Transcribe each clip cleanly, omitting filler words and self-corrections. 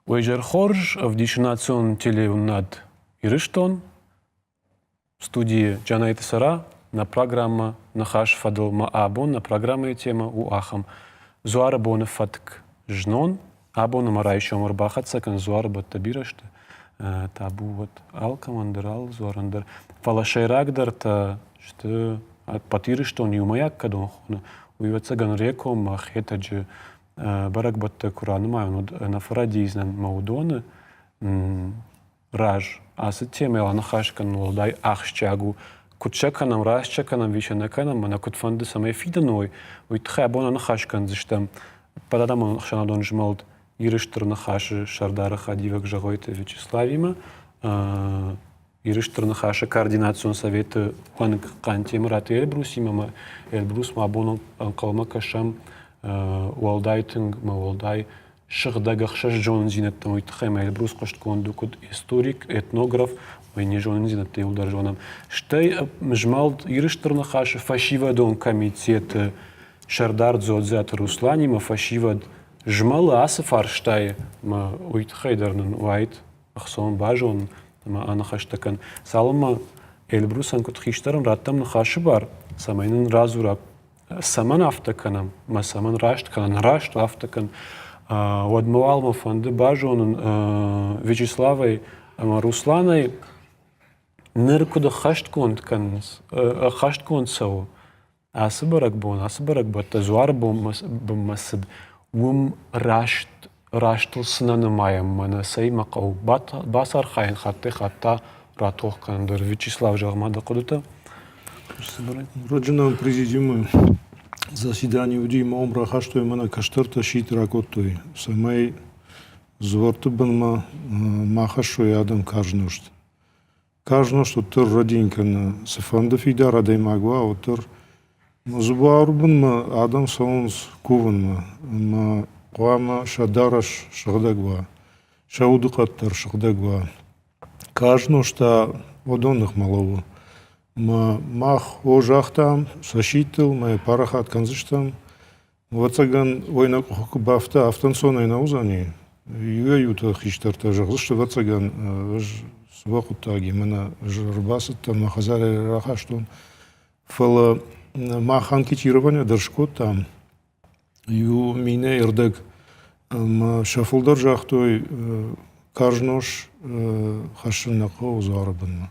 Уе зӕр хорз, ӕвдисы национ телеуынынад Ирыстон. Студийы Джанайты Цӕра, нӕ программӕ Ныхас фӕдыл мӕ абон нӕ программӕйы темӕ у ахӕм. Дзуары боны фӕтк знон, абон ӕмӕ райсом ӕрбахӕццӕ кӕн дзуары бӕттӕ бирӕ сты. Табу уӕд алкӕмӕн дӕр, алы дзуарӕн дӕр. Фӕлӕ сӕйрагдӕртӕ сты ӕппӕт Ирыстон иумӕйаг кӕдон хоны, уый ӕвӕццӕгӕн Рекоммӕ, Хетӕджы бӕрӕгбӕттӕ куы ранымайон, уӕд ӕнӕфӕрӕдийдзынӕн мӕ уыдоны раз ацы темӕйыл аныхас кӕнын уӕлдай ахсджиаг у. Куыд сӕ кӕнӕм, раст сӕ кӕнӕм, ӕви сӕ нӕ кӕнӕм, мӕнӕ куыд фӕнды, цӕмӕй фидӕн уой, уый тыххӕй абон аныхас кӕндзыстӕм ӕппӕтадӕмон ӕхсӕнадон змӕлд Иры Стыр Ныхас-ы сӕрдары хӕдивӕг Зӕгъойты Вячеславимӕ, Иры Стыр Ныхасы координацион советы уӕнг Хъантемыраты Эльбрусимӕ ӕмӕ Эльбрусмӕ абон ӕнхъӕлмӕ кӕсӕм уӕлдай тынг ӕмӕ уӕлдай сыгъдӕг ӕхсӕз зонындзинӕдтӕм, уый тыххӕй ма Эльбрус хъуыстгонд у куыд историк, этнограф, ӕмӕ не зонындзинӕдтӕ иуылдӕр зонӕм. Стӕй змӕлд Иры Стыр Ныхасы фӕсивӕдон комитеты сӕрдар Дзодзиаты Русланимӕ фӕсивӕд змӕлы ацы фарстайы, ӕмӕ уый тыххӕй дӕр нын уаид ӕхцон базонын ӕмӕ аныхӕстӕ кӕн. Цалынмӕ Эльбрусӕн куыд хистӕрӕн раттӕм ныхасы бар, цӕмӕй нын радзура, цӕмӕн афтӕ кӕнӕм ӕмӕ цӕмӕн раст кӕнӕм, раст афтӕ кӕн, уӕдмӕ уал мӕ фӕнды базонын Вячеславӕй ӕмӕ Русланӕй, ныр куыд ӕххӕстгонд кӕнынц, ӕххӕстгонд цӕуы ацы бӕрӕгбон, ацы бӕрӕгбӕттӕ дзуары бынмӕ цыд, уым раст растыл цы нӕ нымайӕм, мӕнӕ цӕимӕ хъӕуы бацархайын хаттӕй-хатт та ратох кӕнын дӕр. Вячеслав, зӕгъ-ма дӕ хъуыдытӕ. Раджы нӕм президиумы заседание уыди, ӕмӕ уым рахастой мӕнӕ кӕстӕртӕ сидт ракодтой, цӕмӕй дзуӕртты бынмӕ ма хӕссой адӕм карз нозт. Карз нозт уӕддӕр рӕдийын кӕны, цыфӕнды фидар адӕймаг уа, уӕддӕр дзуары бынмӕ адӕм цӕуынц кувынмӕ ӕмӕ хъуамӕ сӕ дарӕс сыгъдӕг уа, сӕ удыхъӕд дӕр сыгъдӕг уа. Карз нозт та уыдон ныхмӕ лӕууы. Ӕмӕ мах о загътам сӕ сидтыл, мӕ парахат кӕндзыстӕм. Ӕвӕццӕгӕн, уый нӕ къухы куы бафта, афтӕ ӕнцонӕй нӕ уыдзӕни. Иуӕй-иутӕ хистӕртӕ зӕгъдзысты, ӕвӕццӕгӕн, ӕз цы уӕ хъуыддаги, мӕнӕ ӕз ӕрбацыдтӕн, мӕ хӕдзарӕй рахастон. Фӕлӕ мах анкетирование дӕр скодтам. Иу минӕй ӕрдӕг ӕмӕ сӕ фылдӕр загътой, карз нос хӕссын нӕ хъӕуы дзуары бынмӕ.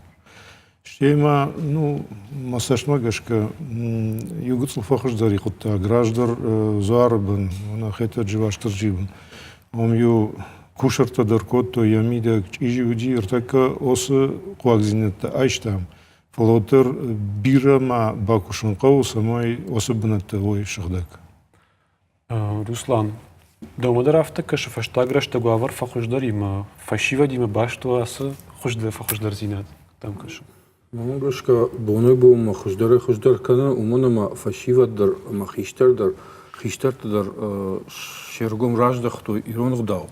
Стӕй ма, ну, мӕ цӕстмӕ гӕсгӕ, иу гыццыл фӕхуыздӕр и хъуыддаг. Раздӕр дзуары бын, мӕнӕ Хетӕджы Уастырджийы бын, уым-иу кусӕрттӕ дӕр кодтой, йӕ мидӕг чъизи уыди, ӕртӕккӕ осы хъуагдзинӕдтӕ айстам. Фӕлӕ уӕддӕр бирӕ ма бакусын хъӕуы, цӕмӕй уыцы бынӕттӕ уой сыгъдӕг. Руслан, дӕумӕ дӕр афтӕ кӕсы, фӕстаг рӕстӕг уавӕр фӕхуыздӕр ӕмӕ фӕсивӕдимӕ баст у ацы хуыздӕр фӕхуыздӕрдзинад дӕм кӕсы? Мӕнмӕ гӕсгӕ, бонӕй-бонмӕ хуыздӕрӕй-хуыздӕр кӕны, уымӕн ӕмӕ фӕсивӕд дӕр ӕмӕ хистӕр дӕр, хистӕртӕ дӕр се ргом раздӕхтой ирон ӕгъдау.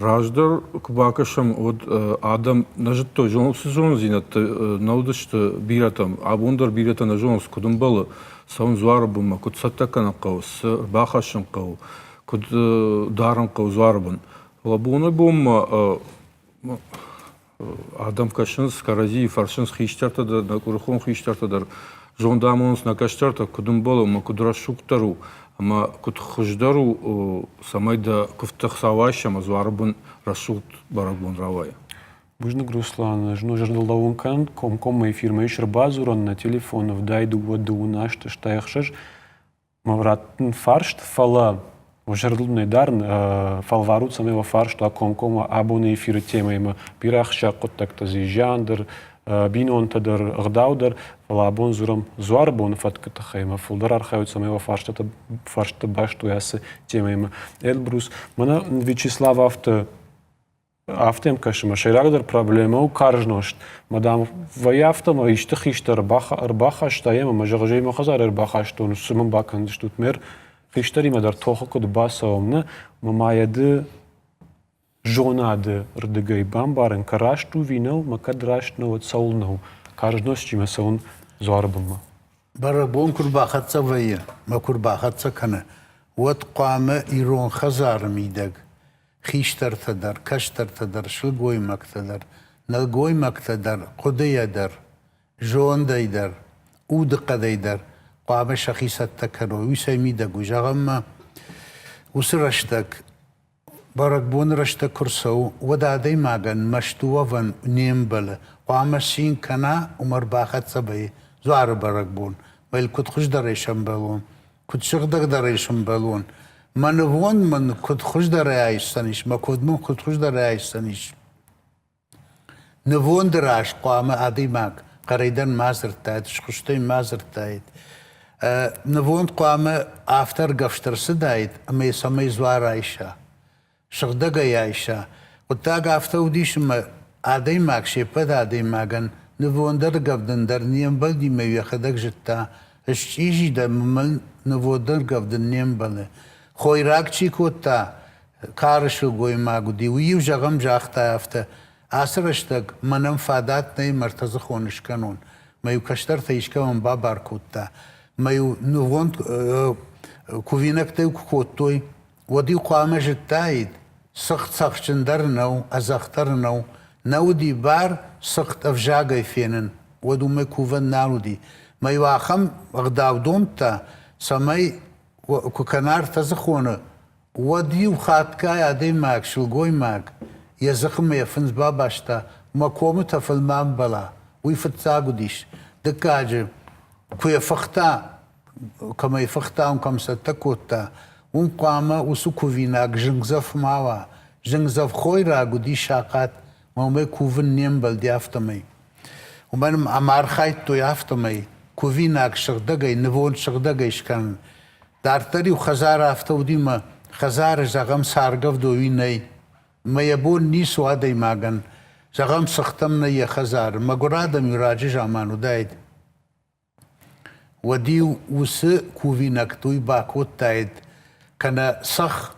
Раздӕр куы бакӕсӕм, уӕд адӕм нӕ зыдтой, цы зондзинӕдтӕ нӕ уыдысты бирӕтӕм. Абон дӕр бирӕтӕ нӕ зонынц, куыд ӕмбӕлы цӕуын дзуары бынмӕ, куыд цӕттӕ кӕнын хъӕуы, цы бахӕссын хъӕуы, куыд дарын хъӕуы дзуары бын. Фӕлӕ боны-бонмӕ адӕм кӕсынц, кӕрӕдзийы фӕрсынц хистӕртӕ дӕр, нӕ куырыхон хистӕртӕ дӕр, зонд амонынц нӕ кӕстӕртӕ, куыд ӕмбӕлы ӕмӕ куыд рӕсугъддӕр у ӕмӕ куыд хуыздӕр у, цӕмӕй дӕ куывдты Хуыцау айса ӕмӕ дзуары бын рӕсугъд бӕрӕгбон рауайа. Бузныг, Руслан. Ӕз зӕрдыл лӕууын кӕнын, комкоммӕ эфирмӕ ис ӕрбадзурӕн нӕ телефон 72 дыууын аст 86. Мӕ раттын фарст, фӕлӕ уӕ зӕрдыл нӕ дарын, фӕлварут, цӕмӕй уӕ фарст уа комкоммӕ абоны эфиры темӕимӕ. Бирӕ ахсджиаг хъуыддӕгтӕ дзы зиан дӕр, бинонтӕ дӕр, ӕгъдау дӕр, фӕлӕ абон дзурӕм дзуары боны фӕткы тыххӕй ӕмӕ фылдӕр архайут, цӕмӕй уӕ фарстатӕ фарстытӕ баст уой ацы темӕимӕ. Эльбрус, мӕнӕ Вячеслав афтӕ Афтӕ йӕм кӕсы, мӕ сӕйрагдӕр проблемӕ у карз нозт. Мӕ, дам, вӕййы афтӕ, ӕмӕ исты хистӕр ӕрбахаста йӕм ӕмӕ зӕгъы, мӕ хӕдзары ӕрбахастон, цы мын бакӕндзыстут, ме хистӕримӕ дӕр тохы куыд бацӕуӕм, нӕ, мӕ ма йӕ ды зонады рдыгӕй бамбарын, кӕ раст у ӕви нӕу, мӕ кӕд раст нӕу, уӕд цӕуыл нӕу, карз нозтимӕ цӕуын дзуары бынмӕ. Бӕрӕгбон куы рбахӕццӕ вӕййы мӕ куы рбахӕццӕ кӕны, уӕд хъуамӕ ирон хӕдзары мидӕг. Хистӕртӕ дӕр, кӕстӕртӕ дӕр, сылгоймӕгтӕ дӕр, нӕлгоймӕгтӕ дӕр, хъуыдыйӕ дӕр, зондӕй дӕр, удыхъӕдӕй дӕр хъуамӕ сӕхи цӕттӕ кӕной. Уый цӕй мидӕг у? Зӕгъӕм ма, уыцы рӕстӕг бӕрӕгбоны рӕстӕг куы рцӕуы, уӕд адӕймагӕн мӕсты уӕвӕн не мбӕлы. Хъуамӕ цин кӕна, уымӕ ӕрбахӕццӕ вӕййы дзуары бӕрӕгбон. Мӕ куыд хуыздӕрӕй сӕмбӕлон, куыд сыгъдӕгдӕрӕй сӕмбӕлон, мӕ нывонд мын куыд хуыздӕрӕй айсдзӕнис, мӕ куывд мын куыд хуыздӕрӕй айсдзӕнис. Нывонды раз хъуамӕ адӕймаг хъӕрӕй дӕр ма дзырдтаид, схуыстӕй ма дзырдтаид. Нывонд хъуамӕ афтӕ ӕргӕвст ӕрцыдаид, ӕмӕ йӕ цӕмӕй дзуар айса, сыгъдӕгӕй айса. Хъуыддаг афтӕ уыдис, ӕмӕ адӕймаг се ппӕт адӕймагӕн нывонд ӕргӕвдын дӕр не мбӕлди ӕмӕ йӕхӕдӕг зыдта, счъизи дӕ мын нывонд ӕргӕвдын не мбӕлы. Хойраг чи кодта, кары сылгоймаг уыди, уый-иу, зӕгъӕм, загъта афтӕ, ацы рӕстӕг мӕнӕн фадат нӕй мӕртӕдзыхон скӕнон. Мӕ-иу кӕстӕртӕ искӕмӕн бабар кодта. Мӕ-иу нывонд кувинӕгтӕ-иу куы кодтой, уӕд-иу хъуамӕ зыдтаид, цыхт цӕхджындӕр нӕу, ӕдзӕхдӕр нӕу. Нӕ уыди бар цыхт ӕвзагӕй фенын, уӕд уымӕй кувӕн нал уыди. Мӕ-иу ахӕм ӕгъдау домдта, цӕмӕй куы кӕна ӕртӕдзыхоны, Уӕд-иу хатгай адӕймаг, сылгоймаг йӕ дзыхмӕ йӕ фындз бабаста, мӕ комы тӕфыл ма ӕмбӕла, уый фыццаг уыдис. Дыккаджы, куы йӕ фыхта, кӕм ӕй фыхта, уым кӕм цӕттӕ кодта, уым хъуамӕ уыцы кувинаг зынгдзӕф ма уа. Зынгдзӕф хойраг уыди сахъат, мӕ уымӕй кувын не мбӕлди афтӕмӕй. Уымӕн ӕмӕ архайдтой афтӕмӕй кувинаг сыгъдӕгӕй, нывонд сыгъдӕгӕй скӕнын. Дарддӕр-иу хӕдзар афтӕ уыди мӕ хӕдзары, зӕгъӕм, царгӕвдой уый нӕй. Мӕ йӕ бон ницы у адӕймагӕн. Зӕгъӕм, сыгътӕм нӕй йӕ хӕдзары. Мӕгуыр адӕм-иу раджы заман уыдаид. Уӕд-иу уыцы кувинӕгты уый бакодтаид кӕнӕ цӕхх,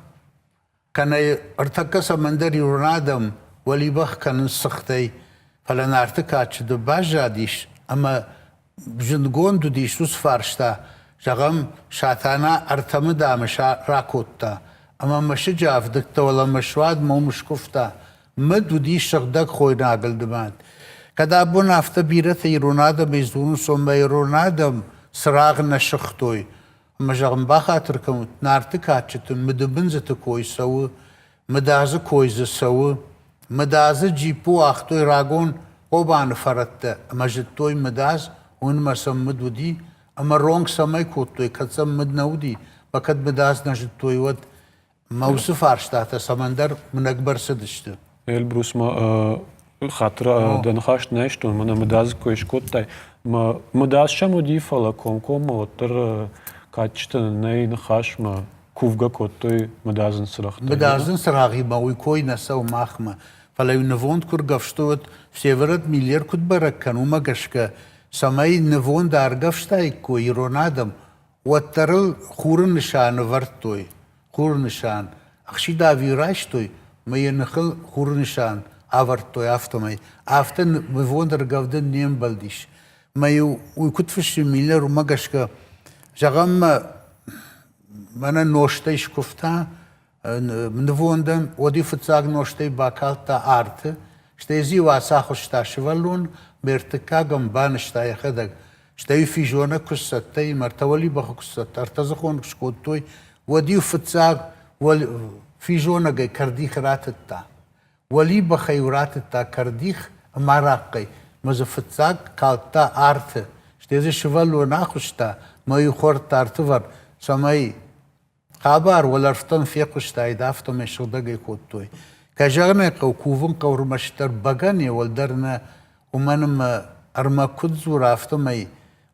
кӕнӕ ӕртӕккӕ цӕмӕндӕр ирон адӕм уӕлибӕх кӕнынц цыхтӕй, фӕлӕ Нарты кадджыты баззадис ӕмӕ зындгонд уыдис уыцы фарста, зӕгъӕм, Сатана ӕртӕ мыдамы ракодта ӕмӕ мӕсыджы ӕвдыгтӕ уӕлӕмӕ суад ӕмӕ уым скуывта. Мыд уыдис сыгъдӕг хойнагыл нымад. Кӕд абон афтӕ бирӕтӕ ирон адӕмӕй дзурынц, ома ирон адӕм цырагъ нӕ сыгътой, Ӕмӕ зӕгъын бахатыр кӕнут, Нарты кадджыты мыдыбындзыты кой цӕуы, мыдадзы кой дзы цӕуы. Мыдадзы джиппы уагътой рагон Хъобаны фӕрӕттӕ ӕмӕ зыдтой мыдадз, уымӕ сӕм мыд уыди, ӕмӕ ронг цӕмӕй кодтой, кӕд сӕм мыд нӕ уыди, ӕмӕ кӕд мыдадз нӕ зыдтой, уӕд. Мӕ уыцы фарстатӕ цӕмӕндӕр мынӕгбӕрц цыдысты. Эльбрус ма хатыр дӕ ныхас нӕ айстон, мӕнӕ мыдадзы кой скодтай. Мыдадз сӕм уыди, фӕлӕ комкоммӕ уӕддӕр кадджыты нӕй ныхасмӕ кувгӕ кодтой мыдадзын цырӕгътӕ. Мыдадзын цырагъимӕ уый кой нӕ цӕуы махмӕ. Фӕлӕ-иу нывонд куы ргӕвстой, уӕд Всеволод Миллер куыд бӕрӕг кӕны, уымӕ гӕсгӕ, цӕмӕй нывонд ӕргӕвстаиккой ирон адӕм, уӕддӕр ыл хуры нысан ӕвӕрдтой, хуры нысан. Ӕхсидав-иу райстой мӕ йӕ ныхыл хуры нысан ӕвӕрдтой афтӕмӕй. Афтӕ нывонд ӕргӕвдын не мбӕлдис. Мӕ-иу уый куыд фыссы Миллер, уымӕ гӕсгӕ, зӕгъӕм, мӕнӕ нозтӕй скуывта, нывондӕн, уӕд-иу фыццаг нозтӕй бакалдта арты, стӕй дзы-иу ацахуыста сывӕллон, ме ртыккагӕн банызта йӕхӕдӕг. Стӕй физонӕг куы сцӕттӕ и, ӕртӕ уӕлибӕхы куы сцӕттӕ, ӕртӕдзыхон куы скодтой, уӕд-иу фыццаг физонӕгӕй кӕрдих ратыдта. Уӕлибӕхӕй-иу ратыдта кӕрдих ӕмӕ арахъхъӕй, мӕ дзы фыццаг калдта арты, стӕй дзы сывӕллон ахуыста, мӕ-иу хордта артывӕр, цӕмӕй Хабар уӕлӕрвтӕм фехъуыстаид, афтӕмӕй сыгъдӕгӕй кодтой. Кӕй зӕгъын ӕй хъӕуы, кувын хъӕуы ӕрмӕстдӕр бӕгӕны, уӕлдӕр нӕ, уымӕн ӕмӕ ӕрмӕг куыд дзура, афтӕмӕй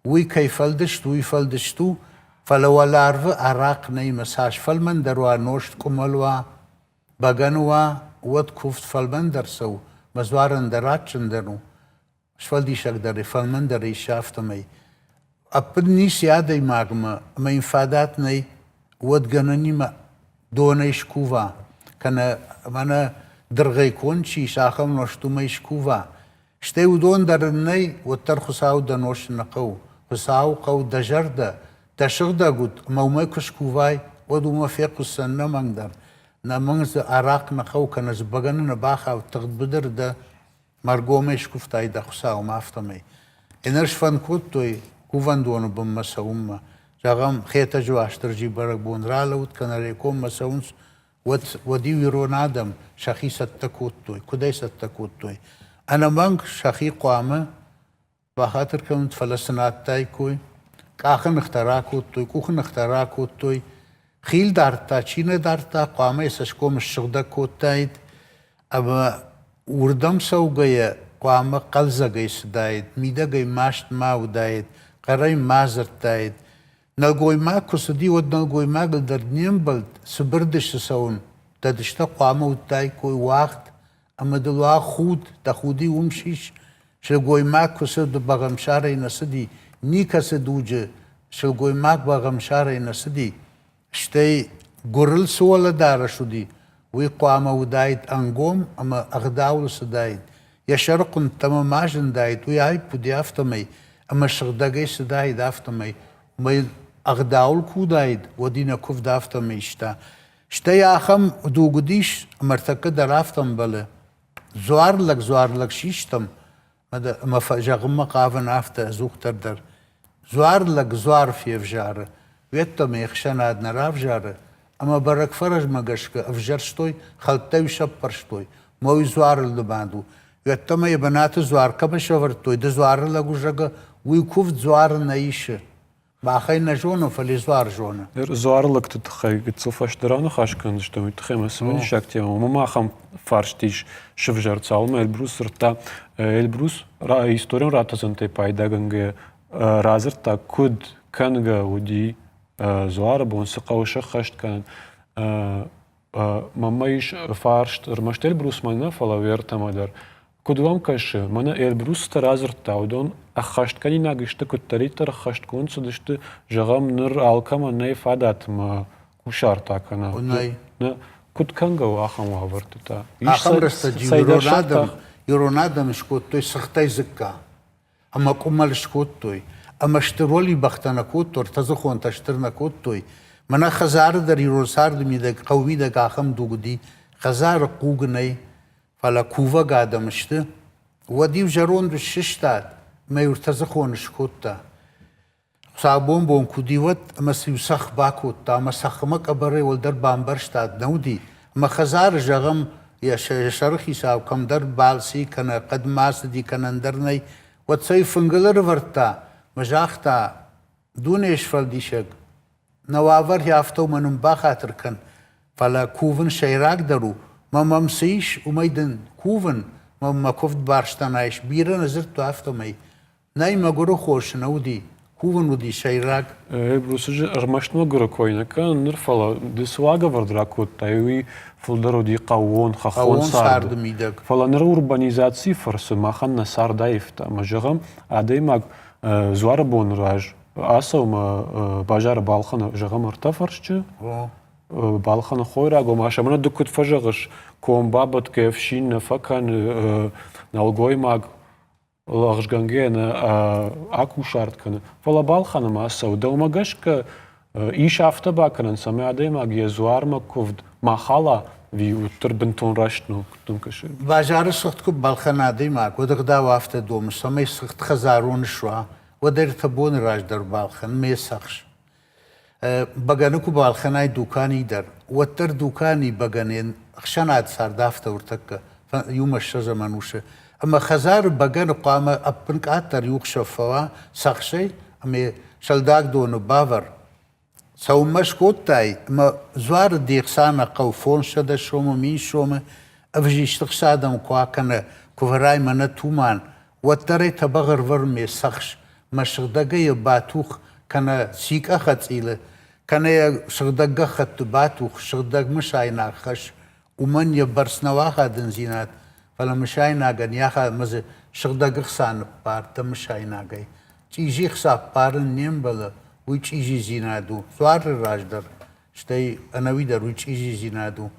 уый кӕй фӕлдыст, уый фӕлдыст у, фӕлӕ уӕларвы арахъ нӕй ӕмӕ цас фӕлмӕндӕр уа нозт къуымӕл уа, бӕгӕны уа, уӕд куывд фӕлмӕндӕр цӕуы, мӕ дзуарӕн дӕр адджындӕр у. Сфӕлдисӕг дӕр фӕлмӕндӕр ис афтӕмӕй. Ӕппын ницы адӕймагмӕ ӕмӕ йын фадат нӕй, уӕд гӕнӕнимӕ донӕй скува, кӕнӕ мӕнӕ дыргъӕй конд чи ис, ахӕм нозт уымӕй скува. Стӕй уыдон дӕр ын нӕй, уӕддӕр Хуыцау дӕ нозт нӕ хъӕуы. Хуыцауы хъӕуы дӕ зӕрдӕ, дӕ сыгъдӕг уд, ӕмӕ уымӕй куы скувай, уӕд уымӕ фехъуысдзӕн ӕнӕмӕнгдӕр. Нӕмынг дзы арахъ нӕ хъӕуы кӕнӕ дзы бӕгӕны нӕ бахауд, тыгъд быдыр дӕ мӕргомӕй скуывтай дӕ Хуыцаумӕ, афтӕмӕй. Ӕнӕ сфӕнд кодтой кувӕндоны бынмӕ цӕуынмӕ. Зӕгъӕм, Хетӕджы Уастырджи бӕрӕгбон ралӕуд кӕнӕ Рекоммӕ цӕуынц, уӕд, уӕд-иу ирон адӕм сӕхи цӕттӕ кодтой. Куыдӕй цӕттӕ кодтой? Ӕнӕмӕнг сӕхи хъуамӕ бахатыр кӕнут, фӕлӕ сын адтаиккой. Къахы ныхтӕ ракодтой, къухы ныхтӕ ракодтой. Хил дардта, чи нӕ дардта, хъуамӕ йӕ цӕсгом ссыгъдӕг кодтаид ӕмӕ уырдӕм цӕугӕйӕ хъуамӕ хъӕлдзӕгӕй цыдаид, мидӕгӕй маст ма уыдаид, хъӕрӕй ма дзырдтаид. Нӕлгоймаг куы цыди, уӕд нӕлгоймагыл дӕр не мбӕлд цыбыр дысы цӕуын, дӕ дыстӕ хъуамӕ уыдтаиккой уӕгъд ӕмӕ дыл уа худ, дӕ худи уым сис. Сылгоймаг куы цыд, бӕгъӕмсарӕй нӕ цыди, никӕцы дуджы сылгоймаг бӕгъӕмсарӕй нӕ цыди. Стӕй гуырыл цы уӕлӕдарӕс уыди, уый хъуамӕ уыдаид ӕнгом ӕмӕ ӕгъдауыл цыдаид. Йӕ сӕрыхъуынтӕм ма зындаид, уый аипп уыди афтӕмӕй, ӕмӕ сыгъдӕгӕй цыдаид афтӕмӕй. Уымӕй ӕгъдауыл куы уыдаид, уӕд ин ӕ куывд афтӕмӕй иста. Стӕй ахӕм дуг уыдис, ӕмӕ ӕртӕккӕ дӕр афтӕ ӕмбӕлы. Дзуарлӕг дзуарлӕг систӕм, ӕмӕ зӕгъынмӕ хъавын афтӕ ӕдзухдӕр дӕр. Дзуарлӕг дзуар февзары, уеддӕмӕ ӕхсӕнад нӕ равзары, ӕмӕ бӕрӕг фӕрӕзмӕ гӕсгӕ ӕвзӕрстой, хӕлттӕ-иу сӕппӕрстой, мӕ уый дзуарыл нымад у. Уеддӕмӕ йӕ бынаты дзуар кӕмӕ сӕвӕрдтой, ды дзуары лӕг у, зӕгъгӕ, уый куывд дзуары нӕ исы. Махӕй нӕ зоны, фӕлӕ дзуар зоны. Дзуары лӕгты тыххӕй гыццыл фӕстӕ раныхас кӕндзыстӕм, уый тыххӕй мӕ цымыдисаг темӕ. Уымӕ ахӕм фарст ис сывзӕрд. Цалынмӕ Эльбрус дзырдта, Эльбрус историон ратӕдзӕнтӕй пайдагӕнгӕйӕ радзырдта, куыд кӕнгӕ уыди дзуары бон, цы хъӕуы сӕххӕст кӕнын. Мӕнмӕ ис фарст ӕрмӕст Эльбрусмӕ нӕ, фӕлӕ уӕртӕмӕ дӕр. Куыд уӕм кӕсы, мӕнӕ Эльбрус цы радзырдта, уыдон ӕххӕстгӕнинаг сты, куыддӕриддӕр ӕххӕстгонд цыдысты, зӕгъӕм, ныр алкӕмӕн нӕй фадат ӕмӕ кусарт акӕна. Нӕй. Нӕ, куыд кӕнгӕ у ахӕм уавӕрты та? Ахӕм рӕстӕджы ирон адӕм скодтой цыхтӕй дзыкка ӕмӕ къуымӕл скодтой, ӕмӕ стыр уӕлибӕхтӕ нӕ кодтой, ӕртӕдзыхонтӕ стыр нӕ кодтой. Мӕнӕ хӕдзары дӕр ирон царды мидӕг, хъӕуы мидӕг ахӕм дуг уыди, хӕдзары хъуг нӕй, фӕлӕ кувӕг адӕм сты. Уӕд-иу зӕронд ус сыстад ӕмӕ-иу ӕртӕдзыхон скодта. Хуыцаубон бон куы уыди, уӕд ӕмӕ цы-иу цӕхх бакодта ӕмӕ цӕххмӕ къӕбӕрӕй уӕлдӕр бамбӕрстад нӕ уыди. Ӕмӕ хӕдзары, зӕгъӕм, йӕ сӕрыхицау кӕмдӕр балци кӕнӕ хъӕдмӕ ацыди кӕнӕ ӕндӕр нӕй, уӕд сӕ фынгыл ӕрывӕрдта ӕмӕ загъта: Дуне сфӕлдисӕг, нӕ уавӕр афтӕ у, мӕ нын бахатыр кӕн, фӕлӕ кувын сӕйрагдӕр у, мӕ мӕм цы ис, уымӕй дын кувын, мӕ мӕ куывд барстӕн айс. Бирӕ нӕ дзырдтой афтӕмӕй. Нӕй мӕгуыры хос нӕ уыди, кувын уыди сӕйраг. Эльбрусы ӕрмӕст мӕгуыры кой нӕ кӕнын ныр, фӕлӕ ды цы уагӕвӕрд ракодтай, уый фылдӕр уыди хъӕууон, хӕххон царды мидӕг. Фӕлӕ ныр урбанизацийы фӕрцы махӕн нӕ цард аивта. Ӕмӕ зӕгъӕм, адӕймаг дзуары боны раз ацӕуы ӕмӕ базары балхӕны, зӕгъӕм, ӕртӕ фӕрсчы, балхӕны хойраг, ома сӕ мӕнӕ ды куыд фӕзӕгъыс, ком бабӕтгӕ ӕфсин нӕ фӕкӕны, нӕлгоймаг лӕгъзгӕнгӕ нӕ акусарт кӕны, фӕлӕ балхӕнӕм ацӕуы. Дӕумӕ гӕсгӕ ис афтӕ бакӕнӕн, цӕмӕй адӕймаг йӕ дзуармӕ куывд ма хала, ӕви уӕддӕр бынтон раст нӕу, куыд дын кӕсы? Базары цыхт куы балхӕна адӕймаг, уӕд ӕгъдау афтӕ домы, цӕмӕй цыхт хӕдзарон суа, уӕд ӕртӕ боны раздӕр балхӕн ме цӕхс. Бӕгӕны куы балхӕнай дукани дӕр, уӕддӕр дукани бӕгӕныйӕн ӕхсӕнад цард афтӕ ӕртӕккӕ иумӕ ссӕдзӕм ӕнусы. Ӕмӕ хӕдзары бӕгӕны хъуамӕ ӕппынкъаддӕр иу хсӕв фӕуа цӕхсӕй ӕмӕ сӕлдӕг доны бавӕр. Цӕуынмӕ скодтай ӕмӕ дзуары де хца нӕ хъӕуы 500 сомы, 1000 сомы, ӕвзист ӕхца адӕм куы акӕна, куы вӕрай мӕнӕ туман, уӕддӕр ӕй тӕбӕгъ ӕрвӕрмӕ цӕхс, мӕ сыгъдӕгӕй йӕ батух кӕнӕ цикъӕ хӕцъилы, кӕнӕ йӕ сыгъдӕг гӕххӕтты батух, сыгъдӕг мысайнаг хӕс, уымӕн йӕ бӕрц нӕу ахадындзинад, фӕлӕ мысайнагӕн йӕ ӕмӕ дзы сыгъдӕг ӕхца ныппар дӕ мысайнагӕй. Чъизи ӕхца ппарын не мбӕлы, уый чъизидзинад у. Дзуары раз дӕр, стӕй ӕнӕуи дӕр уый чъизидзинад у.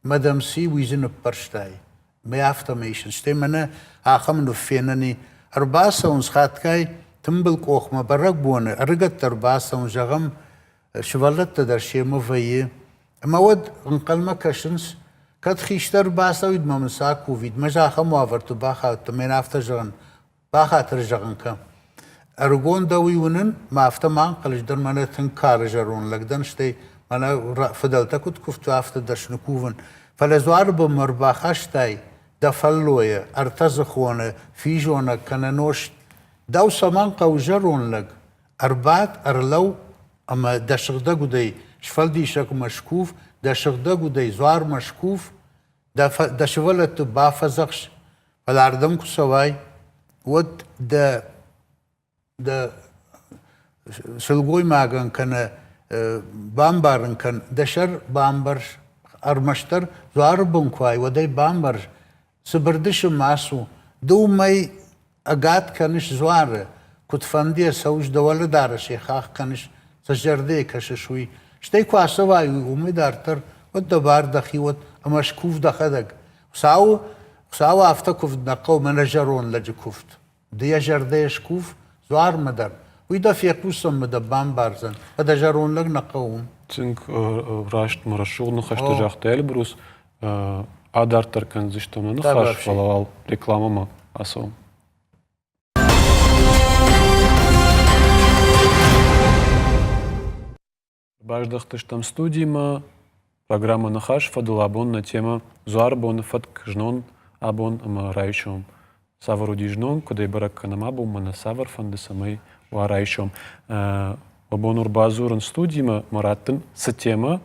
Мӕ дӕм цы и, уый дзы ныппӕрстай. Мӕ афтӕмӕй исынц. Стӕй мӕнӕ ахӕм ныв фенӕн и. Ӕрбацӕуынц хатгай тымбыл къохмӕ бӕрӕгбоны, ӕрыгӕттӕ ӕрбацӕуынц, зӕгъӕм, сывӕллӕттӕ дӕр семӕ вӕййы. Ӕмӕ уӕд ӕнхъӕлмӕ кӕсынц, кӕд хистӕр бацӕуид мӕ мын цы акувид, мӕ ахӕм уавӕрты бахаудтӕн, мӕн афтӕ зӕгъын, бахатыр зӕгъын кӕн. Ӕрыгон дӕ уый уынын, мӕ афтӕ ма ӕнхъӕлыс дӕр мӕнӕ тынг кары зӕронд лӕг дӕн, стӕй мӕнӕ фыдӕлтӕ куыд куывтой, афтӕ дӕсны кувын. Фӕлӕ дзуары бынмӕ ӕрбахастай дӕ фӕллойы, ӕртӕдзыхоны, физонӕг кӕнӕ нозт. Дӕу цӕмӕн хъӕуы зӕронд лӕг? Ӕрбад, ӕрлӕуу ӕмӕ дӕ сыгъдӕг удӕй сфӕлдисӕгмӕ скув, дӕ сыгъдӕг удӕй дзуармӕ скув, дӕ, дӕ сывӕллӕтты бафӕдзӕхс, фӕлӕ ардӕм куы цӕуай, уӕд дӕ, дӕ сылгоймагӕн кӕнӕ бамбарын кӕн, дӕ сӕр бамбӕрз, ӕрмӕстдӕр дзуары бын куы уай, уӕд ӕй бамбӕрз, цыбырдысы ма цу, ды уымӕй ӕгад кӕныс дзуары, куыдфӕндыйӕ цӕуыс дӕ уӕлӕдарӕсӕй хахх кӕныс, цы зӕрдӕйы кӕсыс, уый. Стӕй куы ацӕуай уымӕй дарддӕр, уӕд дӕ бар дӕхи уӕд ӕмӕ скув дӕхӕдӕг. Хуыцауы, Хуыцауы афтӕ куывд нӕ хъӕуы, мӕнӕ зӕронд лӕджы куывд. Ды йӕ зӕрдӕйӕ скув дзуармӕ дӕр, уый дӕ фехъусдзӕн мӕ дӕ бамбардзӕн, фӕлӕ зӕронд лӕг нӕ хъӕуы уым. Тынг раст мӕ рӕсугъд ныхӕстӕ загъта Эльбрус. Адарддӕр кӕндзыстӕм нӕ ныхас, фӕлӕ уал рекламӕмӕ ацӕуӕм. Баздӕхтыстӕм студимӕ. Программӕ Ныхас фӕдыл абон нӕ темӕ Дзуары боны фӕтк знон, абон ӕмӕ райсом. Цавӕр уыди знон, куыдӕй бӕрӕг кӕнӕм абон, мӕнӕ цавӕр фӕнды, цӕмӕй уа райсом. Абон ӕрбадзурын студимӕ мӕ раттын цы темӕ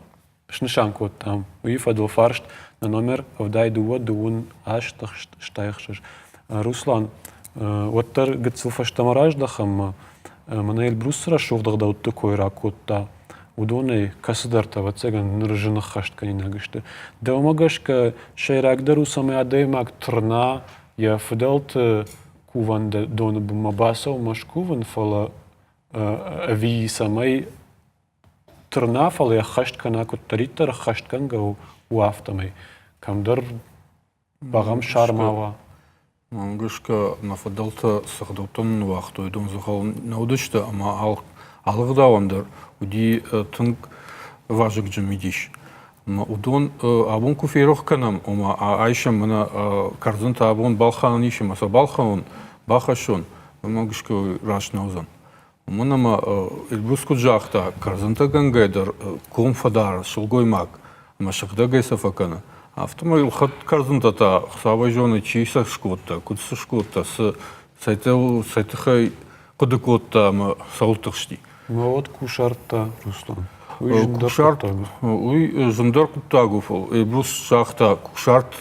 снысан кодтам, уый фӕдыл фарст нӕ номер 72 дыууын аст 86. Руслан, уӕддӕр гыццыл фӕстӕмӕ раздӕхӕм мӕнӕ Эльбрус цы рӕсугъд ӕгъдӕутты кой ракодта, уыдонӕй кӕцыдӕртӕ, ӕвӕццӕгӕн, ныр зын ӕххӕстгӕнинаг сты. Дӕумӕ гӕсгӕ, сӕйрагдӕр у, цӕмӕй адӕймаг тырна йӕ фыдӕлты кувӕндоны бынмӕ бацӕуынмӕ скувын, фӕлӕ ӕви цӕмӕй тырна, фӕлӕ ӕххӕст кӕна куыддӕриддӕр ӕххӕстгӕнгӕ у, у афтӕмӕй. Кӕмдӕр бӕгъӕмсар ма уа. Мӕн гӕсгӕ нӕ фыдӕлтӕ цы гъдӕуттӕ ныууагътой, уыдон дзӕгъӕл нӕ уыдысты ӕмӕ алы гъдауӕн дӕр уыди тынг вазыгджын мидис. Ӕмӕ уыдон абон куы ферох кӕнӕм, ома айсӕм мӕнӕ кӕрдзынтӕ абон балхӕнӕн ис ӕмӕ сӕ балхӕнон, бахӕссон, мӕнмӕ гӕсгӕ раст нӕ уыдзӕн. Уымӕн ӕмӕ Эльбрус куыд загъта, кӕрдзынтӕгӕнгӕ дӕр ком фӕдары сылгоймаг ӕмӕ сыгъдӕгӕй сӕ фӕкӕны. Афтӕмӕй ӕлхӕд кӕрдзынтӕ та Хуыцауӕй зоны, чи сӕ скодта, куыд цы скодта, цы цӕй тыххӕй хъуыды кодта ӕмӕ цӕуыл тыхсти. Ну вот кусарт та, Руслан. Кусарт, уый зындӕр хъуыддаг у, фӕлӕ Эльбрус загъта, кусарт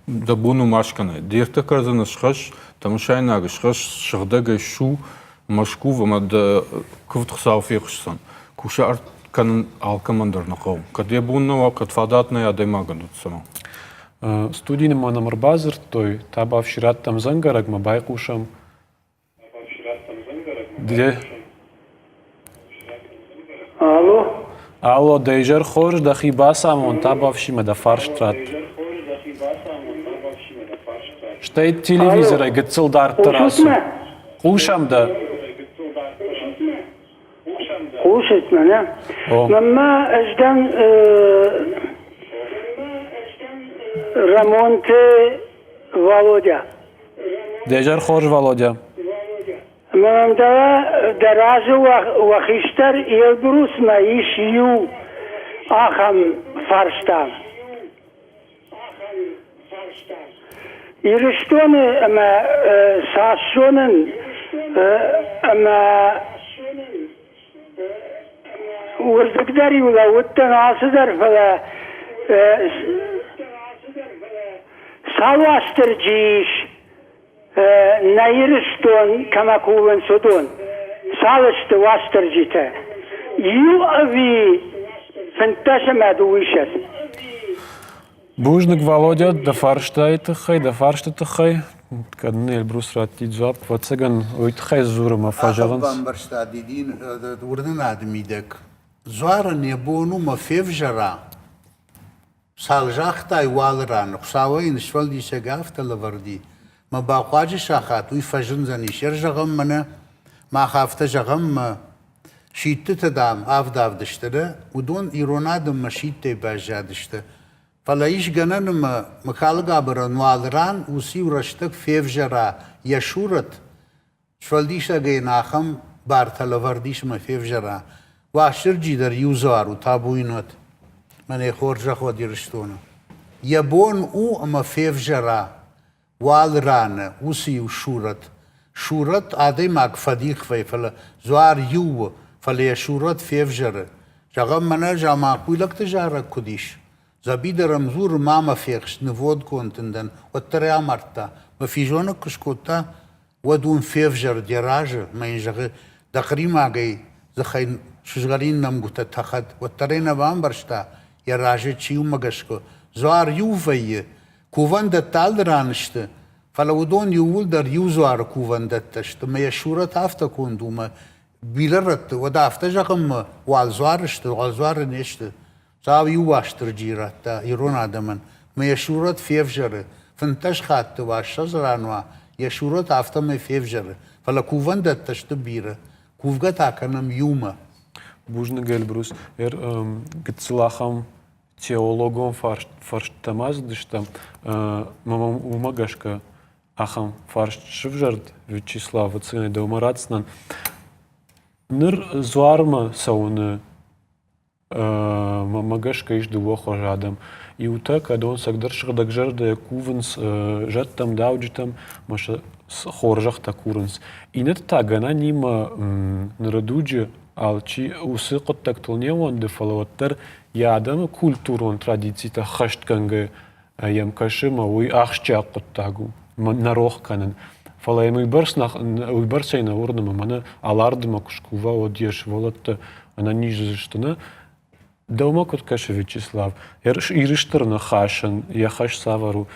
Дӕ бон у ма скӕнай. Де ртӕ кӕрдзыны схӕсс, дӕ мысайнаг схӕсс, сыгъдӕгӕй ссу Мӕскув ӕмӕ дӕ куывд Хуыцау фехъусдзӕн. Кусарт кӕнын алкӕмӕн дӕр нӕ хъӕуы. Кӕд йӕ бон нӕ уа, кӕд фадат нӕй адӕймагӕн, уӕд цӕмӕн? Студийы ма нӕм ӕрбадзырдтой, табӕфсирӕдтӕм дзӕнгӕрӕгмӕ байхъусӕм. Де? Алло. Алло, дӕ изӕр хорз, дӕхи бацамон, табӕфсимӕ дӕ фарст ратт. Стӕй телевизорӕй гыццыл дарддӕр ацу. Хъусӕм дӕ. Хъусут мӕ, нӕ? Мӕнмӕ ӕз дӕн Рӕмонты Валодя. Де зӕр хорз, Володя. Мӕнӕн дӕ разы уӕ хистӕр Елбрусмӕ ис иу ахӕм фарста. Ирыстоны ӕмӕ цас зонын ӕмӕ уырдыг дӕр-иу лӕууыдтӕн алцыдӕр, фӕлӕ цал Уастырджи ис нӕ Ирыстон кӕмӕ кувынц, уыдон? Цал сты Уастырджитӕ? Иу ӕви 15 ӕмӕ 22? Бузныг, Валодя, дӕ фарстайы тыххӕй, дӕ фарсты тыххӕй. Кӕд нын Эльбрус радтид дзуапп, ӕвӕццӕгӕн, уый тыххӕй дзуры мӕ фӕзӕгъынц. Бамбӕрста дидин уырнынады мидӕг. Дзуарын йӕ бон у мӕ февзӕра, цал загътай, уал раны. Хуыцауӕй йын сфӕлдисӕг афтӕ лӕвӕрди, мӕ бахъуаджы сахат уый фӕзындзӕнис. Ӕрзӕгъӕм мӕнӕ, мах афтӕ зӕгъӕм мӕ. Сидтытӕ, дам, авд-авд сты, нӕ? Уыдон ирон адӕммӕ сидтӕй баззадысты. Фӕлӕ ис гӕнӕн ӕмӕ Мыкалгабырӕн уал ран уыцы-иу рӕстӕг февзӕра йӕ сурӕт, сфӕлдисӕгӕй йын ахӕм бартӕ лӕвӕрд ис ӕмӕ февзӕра. Уастырджи дӕр иу дзуар у, табу йын уӕд. Мӕнӕ хорзӕх уӕд Ирыстоны. Йӕ бон у ӕмӕ февзӕра уал раны уыцы иу сурӕт. Сурӕт адӕймаг фӕдих вӕййы, фӕлӕ дзуар иу у, фӕлӕ йӕ сурӕт февзӕры. Зӕгъӕм, мӕнӕ заманхъуйлӕгты зарӕг куыд ис. Дзӕбидыр ӕм дзуры, ма мӕ фехс, нывондгонд ын дӕн, уӕддӕр ӕй амардта. Мӕ физонӕг куы скодта, уӕд уым февзӕрд йӕ разы, мӕ йын зӕгъы, дӕ хъримагӕй дзыхӕй сызгъӕрин нӕмгуытӕ тӕхӕд, уӕддӕр ӕй нӕ бамбӕрста, йӕ разы чи уымӕ гӕсгӕ. Дзуар иу вӕййы, Кувӕндӕттӕ алы ран сты, фӕлӕ уыдон иууылдӕр иу дзуары кувӕндӕттӕ сты мӕ йӕ сурӕт афтӕ конд у мӕ бирӕ рӕтты, уӕдӕ афтӕ зӕгъынмӕ уӕлдзуары сты, уӕлдзуары не сты. Хуыцау иу Уастырджийы радта ирон адӕмӕн мӕ йӕ сурӕт февзӕры, 15 хатты уа, 20 ран уа, йӕ сурӕт афтӕмӕй февзӕры, фӕлӕ кувӕндӕттӕ сты бирӕ, кувгӕ та кӕнӕм иумӕ. Бузныг, Эльбрус. Гыццыл ахӕм теологон фарсттӕ ма цыдыстӕм, уымӕ гӕсгӕ ахӕм фарст сывзӕрд Вячеславы цинӕй дӕумӕ ратдзынӕн. Ныр дзуармӕ цӕуыны мӕ гӕсгӕ ис дыууӕ хуызы адӕм. Иутӕ кӕдон цӕгдӕр сыгъдӕгзӕрдӕйӕ кувынц зӕдтӕм, дауджытӕм ӕмӕ сӕ хорзӕхтӕ курынц. Иннӕтӕ та гӕнӕнимӕ ныры дуджы алчи уыцы хъуыддӕгтыл не ууӕнды, фӕлӕ уӕддӕр йӕ адӕмы культурон традицитӕ ххӕстгӕнгӕ йӕм кӕсы ӕмӕ уый ахсджиаг хъуыддаг у, нӕ рох кӕнын. Фӕлӕ йӕм уыйбӕрцӕй нӕ уырны ӕмӕ мӕнӕ Алардымӕ куы скува, уӕд йӕ сывӕллӕттӕ ӕнӕниз уыдзысты, нӕ? Дӕумӕ куыд кӕсы, Вячеслав, Ирыстыр ныхасӕн йӕ хӕс цавӕр у?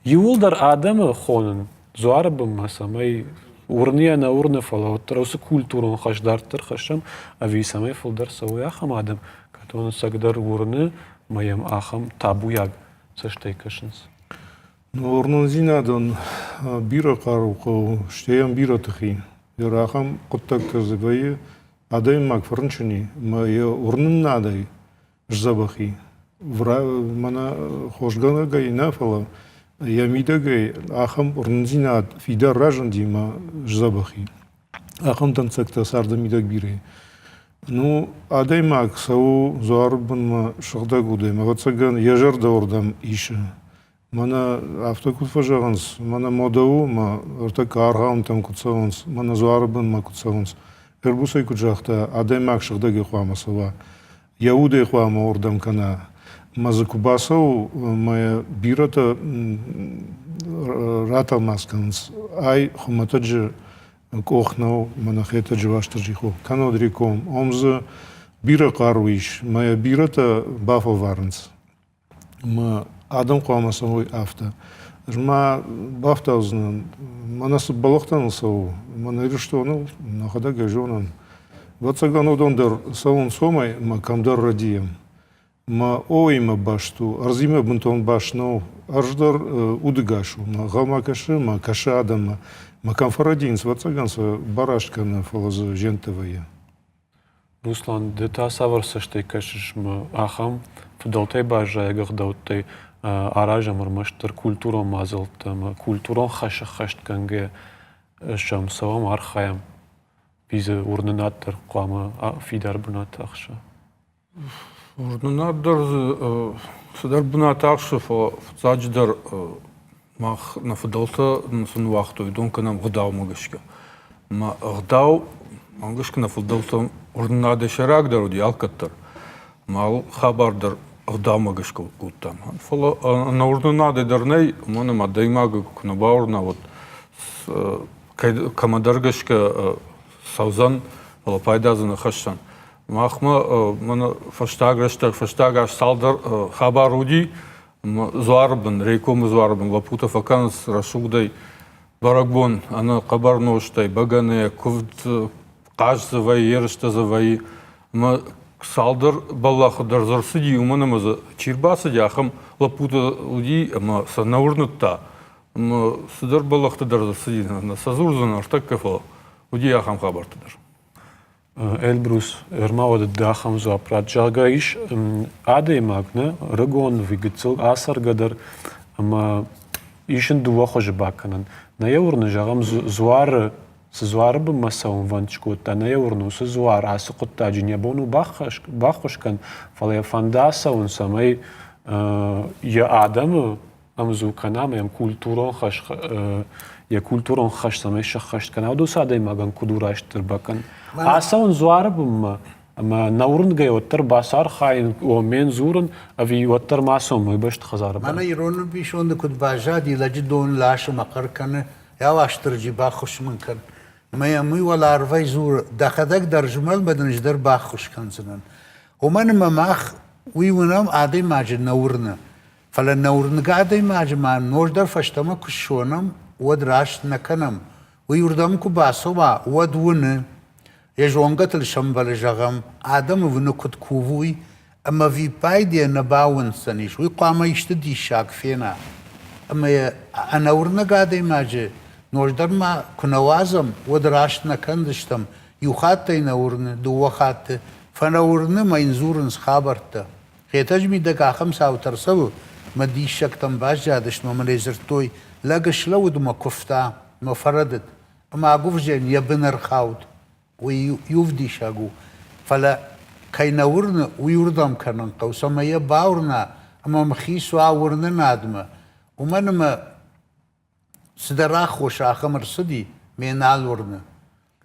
Иууылдӕр адӕмы хонын дзуары бынмӕ, цӕмӕй уырны йӕ нӕ уырны, фӕлӕ уӕддӕр уыцы культурон хӕс дарддӕр хӕссӕм, ӕви цӕмӕй фылдӕр цӕуой ахӕм адӕм, кӕдон ӕцӕгдӕр уырны ӕмӕ йӕм ахӕм табуйаг цӕстӕй кӕсынц? Уырнындзинадӕн бирӕ хъару хъӕуы, стӕй йӕм бирӕ тых и. Ахӕм хъуыддӕгтӕ дзы вӕййы, адӕймаг фӕрынчын и ӕмӕ йӕ уырнынадӕй сдзӕбӕх и. Мӕнӕ хосгӕнӕгӕй нӕ, фӕлӕ йӕ мидӕгӕй ахӕм уырнындзинад фидар разынди ӕмӕ сдзӕбӕх и. Ахӕм дӕнцӕгтӕ царды мидӕг бирӕ и. Ну, адӕймаг цӕуы дзуары бынмӕ сыгъдӕг удӕй, ӕвӕццӕгӕн, йӕ зӕрдӕ уырдӕм исы. Мӕнӕ афтӕ куыд фӕзӕгъынц, мӕнӕ модӕ у, мӕ ӕртӕккӕ аргъаунтӕм куыд цӕуынц, мӕнӕ дзуары бынмӕ куыд цӕуынц. Эрбусӕй куыд загъта, адӕймаг сыгъдӕгӕй хъуамӕ цӕуа, йӕ удӕй хъуамӕ уырдӕм кӕна. Мӕ дзы куы бацӕуы, мӕ бирӕтӕ ратӕлмац кӕнынц, ай хуымӕтӕджы къох нӕу, мӕнӕ Хетӕджы Уастырджи хох, кӕннод Реком. Ом дзы бирӕ хъару ис, мӕ бирӕтӕ бафӕлварынц. Ӕмӕ адӕм хъуамӕ цӕуой афтӕ. Ӕз ма бафтаудзынӕн, мӕнӕ цы бӕлӕгътӕ ныл цӕуы, мӕнӕ Ирыстоныл, нӕхӕдӕг ӕй зонӕм. Ӕвӕццӕгӕн уыдон дӕр цӕуынц уымӕй ӕмӕ кӕмдӕр рӕдийӕм. Мӕ оимӕ баст у, ӕрдзимӕ бынтон баст нӕу. Ӕрдз дӕр удыгас у, мӕ гъӕмӕ кӕсы, мӕ кӕсы адӕммӕ. Мӕ кӕм фӕрӕдийынц, ӕвӕццӕгӕн сӕ бараст кӕны, фӕлӕ дзы зиӕнттӕ вӕййы. Руслан, ды та цавӕр цӕстӕй кӕсыс ахӕм фыдӕлтӕй баззайӕг ӕгъдӕуттӕй аразӕм ӕрмӕстдӕр культурон мадзӕлттӕ ӕмӕ культурон хӕс ӕххӕстгӕнгӕ сӕм цӕуӕм, архайӕм? Ӕви уырнынад дӕр хъуамӕ фидар бынат ахса? Уырнынад дӕр дзы цыдӕр бынат ахсы, фӕлӕ фыццаджыдӕр мах нӕ фыдӕлтӕ цы ныууагътой, уыдон кӕнӕм ӕгъдаумӕ гӕсгӕ. Ӕмӕ ӕгъдау, мӕн гӕсгӕ нӕ фыдӕлтӕм уырнынадӕй сӕйрагдӕр уыди алкӕддӕр. Ӕмӕ алы хабар дӕр ӕгъдаумӕ гӕсгӕ кодтам. Фӕлӕ ӕнӕуырнынадӕй дӕр нӕй, уымӕн ӕмӕ адӕймагы куы нӕ бауырна, уӕд кӕмӕдӕр гӕсгӕ цӕудзӕн, фӕлӕ пайда дзы нӕ хӕсдзӕн. Махмӕ мӕнӕ фӕстаг рӕстӕг, фӕстаг аз цалдӕр хабар уыди. Дзуары бын, Рейкомы дзуары бын лӕппутӕ фӕкӕнынц рӕсугъдӕй бӕрӕгбон ӕнӕ хъӕбӕр нозтӕй, бӕгӕныйӕ, куывд, хъазт дзы вӕййы, ерыстӕ дзы вӕййы. Ӕмӕ цалдӕр бӕллӕхы дӕр дзы ӕрцыди, уымӕн ӕмӕ дзы чи рбацыди, ахӕм лӕппутӕ уыди ӕмӕ сӕ нӕ уырныдта. Ӕмӕ цыдӕр бӕллӕхтӕ дӕр дзы ӕрцыди, нӕ сӕ дзурдзӕн ӕртӕккӕ, фӕлӕ уыди ахӕм хабӕрттӕ дӕр. Эльбрус, ӕрмауӕд ды ахӕм дзуапп ратт, зӕгъгӕ, ис адӕймаг, нӕ, ӕрыгон, ӕви гыццыл ацӕргӕ дӕр, ӕмӕ ис ын дыууӕ хуызы бакӕнӕн. Нӕ йӕ уырны, зӕгъӕм, дзуары, цы дзуары бынмӕ цӕуынвӕнд скодта, нӕ йӕ уырны, уыцы дзуар ацы хъуыддаджы нӕ бон у баххуыс кӕн, фӕлӕ йӕ фӕнды ацӕуын, цӕмӕй йӕ адӕмы ӕмдзу кӕна ӕмӕ йӕм культурон хӕс йӕ культурон хӕс цӕмӕй сӕххӕст кӕна, уыцы адӕймагӕн куыд у растдӕр бакӕн. Ацӕуын дзуары бынмӕ ӕмӕ нӕ уырнгӕй уӕддӕр бацархайын, оммен дзурын, ӕви уӕддӕр ма цом уый бӕсты хӕдзары бын. Мӕнӕ ирон ӕмбисонды куыд баззади, лӕджы дон ласы мӕ хъӕр кӕны, йа Уастырджи, баххуыс мын кӕн. Ӕмӕ йӕм уый уӕларвӕй дзуры, дӕхӕдӕг дӕр змӕл мӕ дын ӕз дӕр баххуыс кӕндзынӕн. Уымӕн ӕмӕ мах уый уынӕм, адӕймаджы нӕ уырны. Фӕлӕ нӕ уырнгӕ адӕймаджы ма ноджыдӕр фӕстӕмӕ куы ссонӕм, уӕд раст нӕ кӕнӕм. Уый уырдӕм куы бацӕуа, уӕд уыны, йӕ зонгӕтыл сӕмбӕлы, зӕгъӕм, адӕмы уыны куыд кувы, ӕмӕ виппайды йӕ нӕ бауындздзӕнис, уый хъуамӕ исты диссаг фена. Ӕмӕ йӕ ӕнӕуырнӕг адӕймаджы ноджыдӕр ма куы нӕ уадзӕм, уӕд раст нӕ кӕндзыстӕм. Иу хатт ӕй нӕ уырны, дыууӕ хатты, фӕлӕ уырны мӕ йын дзурынц хабӕрттӕ. Хетӕджы мидӕг ахӕм цаутӕ ӕрцӕуы, мӕ диссӕгтӕм баззадысты мӕ мын ӕй дзырдтой, лӕг слӕууыд мӕ куывта, мӕ фӕрӕдыд, ӕмӕ агуывзӕйӕн йӕ бын ӕрхауд. Уый иу диссаг у. Фӕлӕ кӕй нӕ уырны, уый уырдӕм кӕнын хъӕуы, цӕмӕй йӕ бауырна ӕмӕ мхиц уа уырнынадмӕ. Уымӕн ӕмӕ цыдӕр аххос ахӕм ӕрцыди, ме нал уырны.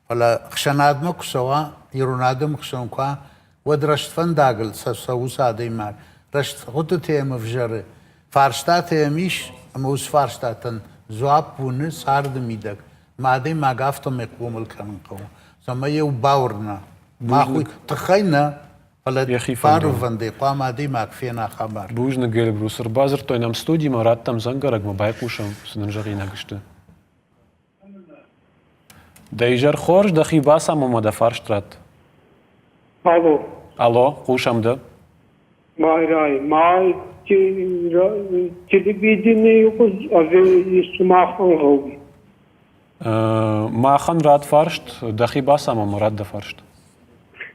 Фӕлӕ ӕхсӕнадмӕ куы цӕуа, ирон адӕмы хсӕн куы уа, уӕд рӕстфӕндагыл цӕуы уыцы адӕймаг, рӕст хъуыдытӕ йӕм ӕвзӕры, фарстатӕ йӕм ис, ӕмӕ уыцы фарстатӕн дзуапп уыны царды мидӕг. Мӕ адӕймаг афтӕмӕй хъомыл кӕнын хъӕуы, цӕмӕй йӕ бауырна. Мах уый тыххӕй нӕ, фӕлӕ Йӕхи фӕндон. барвӕндӕй хъуамӕ адӕймаг фена хабар. Бузныг, Эльбрус. Ӕрбадзырдтой нӕм студимӕ, радтӕм дзӕнгӕрӕгмӕ, байхъусӕм, цы нын зӕгъинаг сты. Дӕ изӕр хорз, дӕхи бацамон ӕмӕ дӕ фарст ратт. Алло. Алло, хъусӕм дӕ. Майрай, май телевиденийы ӕви сымахӕн гъӕуй? Махӕн рад фарст, дӕхи бацамон ӕмӕ рад дӕ фарст.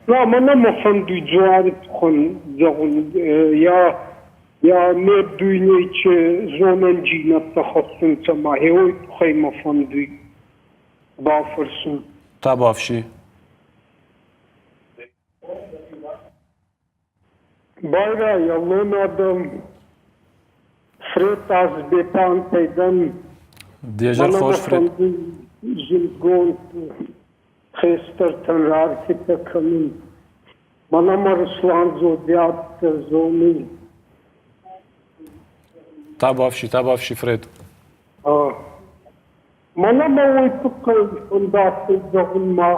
На, мӕнӕ мӕ фӕндуй дзуари туххӕн зӕгъун. Я Я меддуйней че зонӕндзийнӕдтӕ хӕссунцӕ ма гъе уой туххӕй мӕ фӕндуй бафӕрсун. Табуафси. Байрай, аллон адӕм, Фред Азбетантӕй дӕн. Де зӕр Мӕнӕ хорз, мӕ Фред. фӕндуй зундгонд хестӕртӕн раарфитӕ кӕнун. Мӕнӕ ма Руслан Зодиадзе зонуй. Табуафси, табуафси, Фред. Мӕнӕ мӕ уой туххӕй фӕндадтӕй зӕгъунмӕ.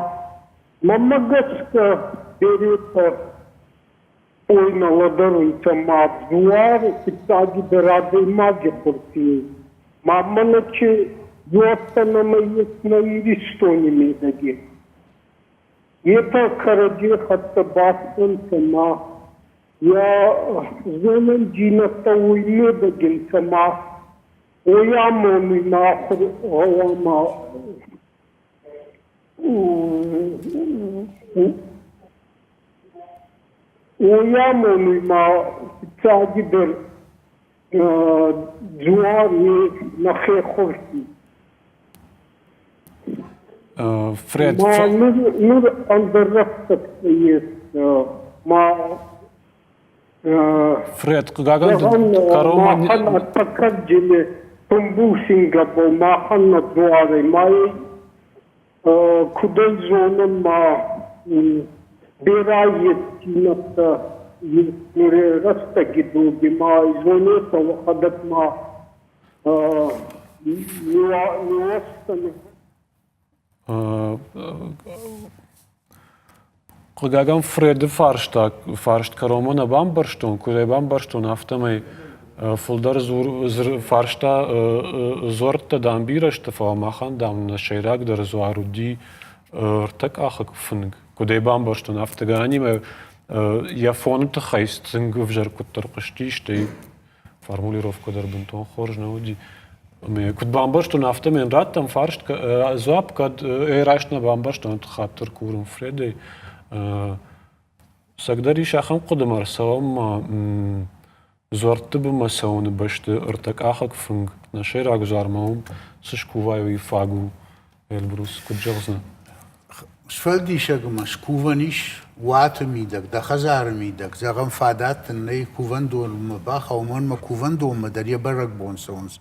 Мӕнмӕ гӕсгӕ беретӕ ой нӕ лӕдӕрунцӕ ма дзуар фиццагидӕр адӕймаги хурфи. Ма мӕнӕ ке дзуӕрттӕ нӕмӕ ес нӕ Иристони медӕги. Етӕ кӕрӕдзей хӕццӕ бацӕунцӕ ма йӕ зонӕндзийнӕдтӕ уой медӕги нцӕ ма уой амонуй ма ахур гъӕуама уой амонуй ма фиццагидӕр дзуар нӕхе хурфи. Фред, Ма нур ӕндӕр рӕстӕгтӕ ес. Ма Фред, хъыгагӕн, кӕронмӕ махӕн ӕртӕккӕджыны тумбул Сингапур махӕн нӕ дзуарӕй ма куд ӕй зонӕн, ма берӕ естинӕдтӕ нури рӕстӕги доги ма зонетӕ уӕхӕдӕг ма Хъыгагӕн, Фреды фарста, фарст кӕронмӕ нӕ бамбӕрстон, куыд ӕй бамбӕрстон, афтӕмӕй фылдӕр фарста дзуӕрттӕ, дам, бирӕ сты, фӕлӕ махӕн, дам, нӕ сӕйрагдӕр дзуар уыди ӕртӕкъахыг фынг. Куыд ӕй бамбӕрстон, афтӕ гӕнӕнимӕ йӕ фоны тыххӕй тынг ӕвзӕр куыддӕр хъуысти, стӕй формулировкӕ дӕр бынтон хорз нӕ уыди. Ӕмӕ куыд бамбӕрстон, афтӕ мын раттӕм фарст, дзуапп, кӕд ӕй раст нӕ бамбӕрстон, хатыр курын Фредӕй. Цӕгдӕр ис ахӕм хъуыдымӕ ӕрцӕуӕм ма дзуӕртты бынмӕ цӕуыны бӕсты ӕртӕкъахыг фынг нӕ сӕйраг дзуармӕ уым цы скувай, уый фаг у. Эльбрус, куыд зӕгъдзынӕ? Сфӕлдисӕгмӕ скувӕн ис уаты мидӕг, дӕ хӕдзары мидӕг. Зӕгъӕм, фадат дын нӕй кувӕндонмӕ бахауын, уымӕн ӕмӕ кувӕндонмӕ дӕр йӕ бӕрӕгбон цӕуынц.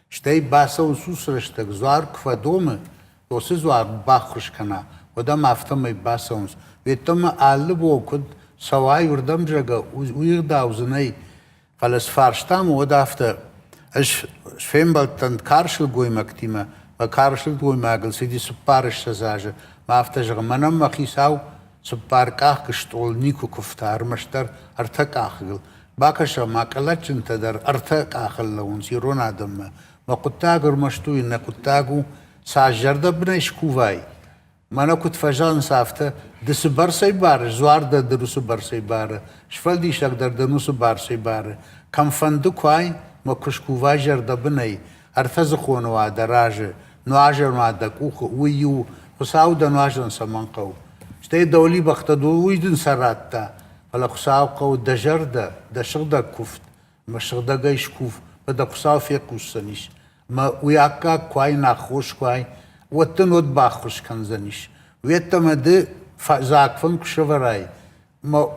Стӕй бацӕуынц уыцы рӕстӕг, дзуар куы фӕдомы, уыцы дзуар баххуыс кӕна, уӕд ӕм афтӕмӕй бацӕуынц. Уеддӕмӕ алы бон куыд цӕуай уырдӕм, зӕгъгӕ, уый ӕгъдау дзы нӕй. Фӕлӕ цы фарстам, уӕд афтӕ. Ӕз фембӕлдтӕн кар сылгоймӕгтимӕ, мӕ кар сылгоймагыл цыди 24 азы, мӕ афтӕ зӕгъы, мӕнӕн мӕ хицау цыппаркъахыг стъол никуы куывта, ӕрмӕстдӕр ӕртӕкъахыгыл. Бакӕсӕм ма, къӕлӕтджынтӕ дӕр ӕртӕ къахыл лӕууынц ирон адӕммӕ. Мӕ хъуыддаг ӕрмӕст уый нӕ хъуыддаг у, цас зӕрдӕбынӕй скувай, мӕнӕ куыд фӕзӕгъынц, афтӕ, ды цы бӕрцӕй барыс, дзуар дӕр дын уыцы бӕрцӕй бары, сфӕлдисӕг дӕр дын уыцы бӕрцӕй бары. Кӕмфӕнды куы ай, мӕ куы скувай зӕрдӕбынӕй, ӕртӕдзыхоны уа дӕ разы, нуазӕн уа дӕ къухы, уый иу, Хуыцау дӕ нуазӕн цӕмӕн хъӕуы? Стӕй дӕ уӕлибӕхтӕ уый дын сӕ радта, фӕлӕ Хуыцау хъӕуы дӕ зӕрдӕ, дӕ сыгъдӕг куывд, мӕ сыгъдӕгӕй скув, мӕ дӕ Хуыцау фехъусдзӕнис. Мӕ уый аккаг куы ай, нӕ аххос куы ай, уӕд дын уӕд баххуыс кӕндзӕнис. Уеддӕмӕ ды дзаг фынг куы сӕвӕрай, мӕ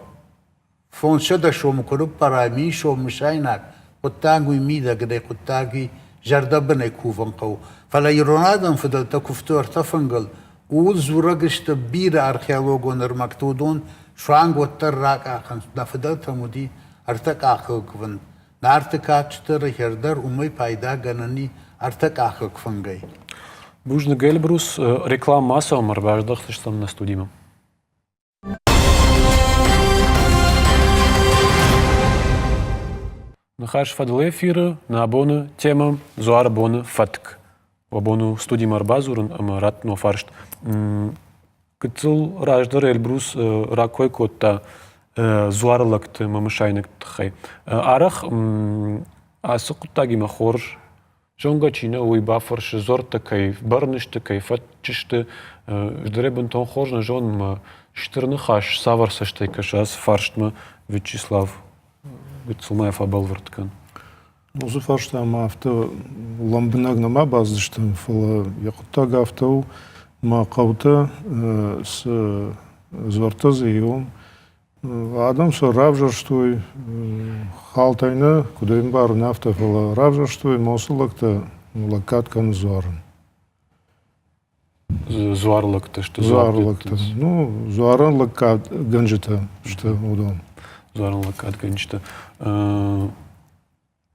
500 сомы куы ныппарай, 1000 сом мысайнаг, хъуыддаг уый мидӕг нӕй, хъуыддаг уый зӕрдӕбынӕй кувын хъӕуы. Фӕлӕ ирон адӕм фыдӕлтӕ куывтой ӕртӕ фынгыл, ууыл дзурӕг сты бирӕ археологон ӕрмӕгты, уыдон суанг уӕддӕр ракъахынц. Нӕ фыдӕлтӕм уыди ӕртӕкъахыг фынг. Нарты кадджыты рыхӕр дӕр уымӕй пайда гӕнӕн и ӕртӕкъахыг фынгӕй. Бузныг, Эльбрус. Рекламӕ ацӕуӕм, ӕрбаздӕхтыстӕм нӕ студимӕ. Ныхас фӕдыл эфиры нӕ абоны темӕ Дзуары боны фӕтк. Уӕ бон у студимӕ ӕрбадзурын ӕмӕ раттын уӕ фарст. Гыццыл раздӕр Эльбрус ракой кодта дзуары лӕгты ӕмӕ мысайнӕгты тыххӕй. Арӕх ацы хъуыддагимӕ хорз зонгӕ чи нӕ, уый бафӕрсы, дзуӕрттӕ кӕй бӕрны сты, кӕй фӕтчысты. Ӕз бынтон хорз нӕ зонын, мӕ стыр ныхас цавӕр цӕстӕй кӕсы ацы фарстмӕ, Вячеслав, гыццыл ма йӕ фӕбӕлвырд кӕн. Уыцы фарстамӕ афтӕ лӕмбынӕг нӕма бацыдыстӕм, фӕлӕ йӕ хъуыддаг афтӕ у, мӕ хъӕутӕ цы дзуӕрттӕ дзы и, уым адӕм сӕ равзӕрстой, халтӕй нӕ, куыд ӕмбарын, афтӕ, фӕлӕ равзӕрстой ӕмӕ уыцы лӕгтӕ лӕггад кӕны дзуарӕн. Дзуарлӕгтӕ сты. Дзуарлӕгтӕ. Ну, дзуарӕн лӕггадгӕнджытӕ сты уыдон. Дзуарӕн лӕггадгӕнджытӕ.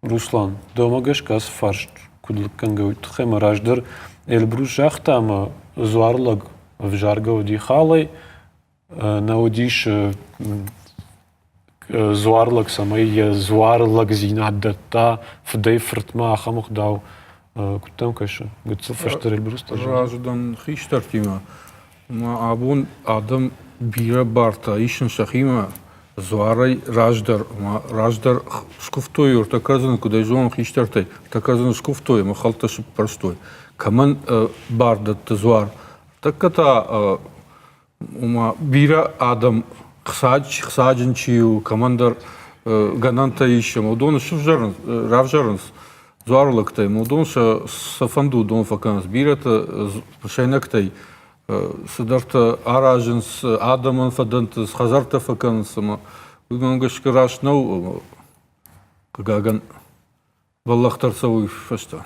Руслан, дӕумӕ гӕсгӕ ацы фарст куыд лыггӕнгӕ, уый тыххӕй мӕ раздӕр Эльбрус загъта, ӕмӕ дзуарлӕг ӕвзаргӕ уыди халӕй, нӕ уыдис дзуарлӕг, цӕмӕй йӕ дзуарлӕгдзинад дӕтта фыдӕй фыртмӕ ахӕм ӕгъдау куыд дӕм кӕсы? Гыццыл фӕстӕдӕр Эльбрус та Разы дӕн хистӕртимӕ. Ӕмӕ абон адӕм бирӕ бартӕ исынц сӕхимӕ дзуарӕй раздӕр. Ӕмӕ раздӕр скуывтой ӕртӕ кӕрдзыны, куыд ӕй зонын хистӕртӕй, ӕртӕ кӕрдзыны скуывтой ӕмӕ хӕлттӕ сыппӕрстой. Кӕмӕн бар дӕтты дзуар? Тӕккӕ та ома бирӕ адӕм хцаджын чи у, кӕмӕндӕр гӕнӕнтӕ ис, ӕмӕ уыдон сывзӕрынц, равзӕрынц дзуарлӕгтӕй, ӕмӕ уыдон сӕ сӕ фӕнды уыдон фӕкӕнынц. Бирӕтӕ мысайнӕгтӕй цыдӕртӕ аразынц, адӕмӕн фӕдӕнтынц, хӕдзӕрттӕ фӕкӕнынц, ӕмӕ уымӕ гӕсгӕ раст нӕу, хъыгагӕн, бӕллӕхтӕ ӕрцӕуы фӕстӕ.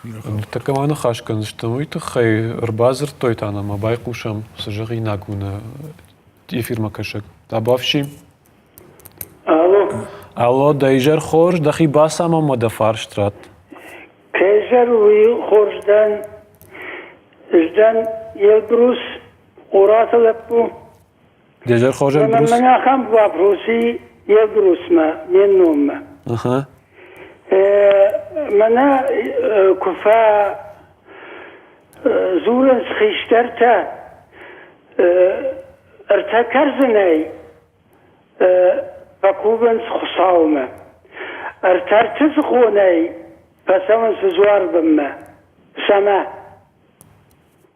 Ныртӕккӕ ма ныхас кӕндзыстӕм уый тыххӕй, ӕрбадзырдтой та нӕм, байхъусӕм, цы зӕгъинаг у нӕ эфирмӕ кӕсӕг. Табуафси. Алло. Алло, дӕ изӕр хорз, дӕхи бацамон дӕ фарст ратт. Кӕй изӕр уый хорз дӕн. Ӕз дӕн Елбрус, Къораты лӕппу. Де зӕр хорз, Эльбрус. Мӕнӕ ахӕм вопрос и Эльбрусмӕ, ме номмӕ. Ага. Мӕнӕ куы фӕдзурынц хистӕртӕ ӕртӕ кӕрдзынӕй фӕкувынц Хуыцаумӕ. Ӕртӕ ӕртыдзыхонӕй фӕцӕуынц дзуарбынмӕ. Цӕмӕ?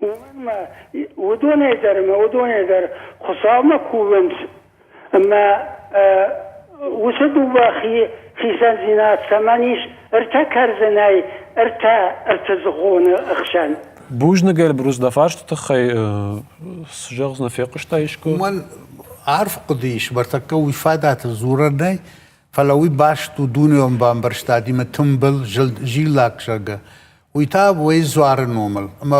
Уымӕн ма уыдонӕй дӕр ӕмӕ уыдонӕй дӕр Хуыцаумӕ кувынц ӕмӕ уыцы дыууӕ хицӕндзинад цӕмӕн ис ӕртӕ кӕрдзынӕй ӕртӕ ӕртыдзыхоны ӕхсӕн? Бузныг, Эльбрус, дӕ фарсты тыххӕй. Цы зӕгъдзынӕ, фехъуыстай искуы? Уымӕн арф хъуыды ис, ныртӕккӕ уый фадаты дзурӕн нӕй, фӕлӕ уый баст у дунеон бамбӕрстадимӕ тымбыл зиллакк, зӕгъгӕ. Уый та уый дзуары номыл. Ӕмӕ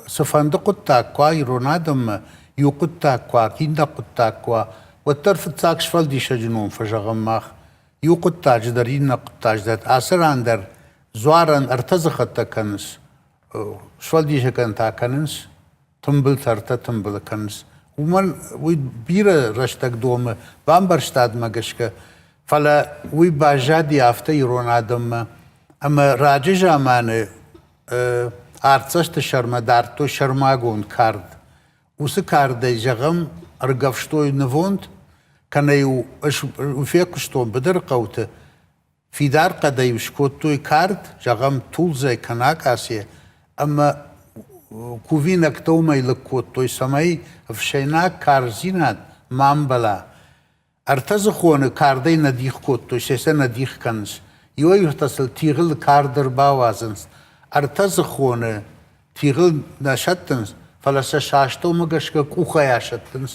цыфӕнды хъуыддаг куы уа ирон адӕммӕ, иу хъуыддаг куы уа, иннӕ хъуыддаг куы уа, уӕддӕр фыццаг сфӕлдисӕджы ном фӕзӕгъӕм мах. Иу хъуыддаджы дӕр, иннӕ хъуыддаджы дӕр. Ацы ран дӕр дзуарӕн ӕртӕ дзыхӕттӕ кӕнынц, сфӕлдисӕгӕн та кӕнынц тымбылтӕ ӕртӕ тымбылы кӕнынц. Уымӕн уый бирӕ рӕстӕг домы бамбӕрстадмӕ гӕсгӕ, фӕлӕ уый баззади афтӕ ирон адӕммӕ, ӕмӕ раджы заманы артдзӕсты сӕрмӕ дардтой сӕрмагонд кард. Уыцы кардӕй, зӕгъӕм, ӕргӕвстой нывонд, кӕнӕ-иу фехъуыстон быдыры хъӕуты, Фидар хъӕдӕй скодтой кард, зӕгъӕм, тулдзӕй кӕнӕ акъацийӕ, ӕмӕ кувинӕгтӕ уымӕй лыг кодтой, цӕмӕй ӕфсӕйнаг карздзинад ма ӕмбӕла. Ӕртӕдзыхоны кардӕй нӕ дих кодтой, сӕ сӕ нӕ дих кӕнынц. Иуӕй-иутӕ сыл тигъыл кард ӕрбауадзынц. Ӕртӕдзыхоны тигъыл нӕ сӕттынц, фӕлӕ сӕ сӕ астӕумӕ гӕсгӕ къухӕй асӕттынц,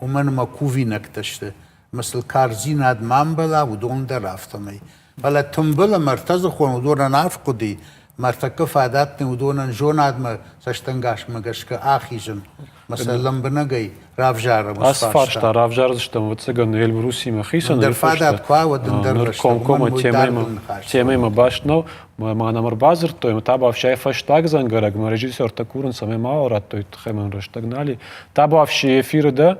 уымӕн ӕмӕ кувинӕгтӕ сты, ӕмӕ сыл карздзинад ма ӕмбӕла, уыдон дӕр афтӕмӕй. Фӕлӕ тымбыл ӕмӕ ӕртӕдзыхон уыдонӕн арф хъуыди, ӕмӕ ӕртӕккӕ фадат нӕй уыдонӕн зонадмӕ цӕстӕнгасмӕ гӕсгӕ ахизын ӕмӕ сӕ лӕмбынӕгӕй равзарӕм. Ацы фарста равзардзыстӕм, ӕвӕццӕгӕн, Эльбрусимӕ хицӕн. Ӕндӕр фадат куы уа, уӕд ӕндӕр Ныр комкоммӕ темӕимӕ баст нӕу. Ма нӕм ӕрбадзырдтой, ӕмӕ табуафсийӕ фӕстаг дзӕнгӕрӕг мӕ режиссертӕ курынц, ӕмӕ ма радтой, тыххӕй мӕн рӕстӕг нал и. Табуафси эфиры дӕ,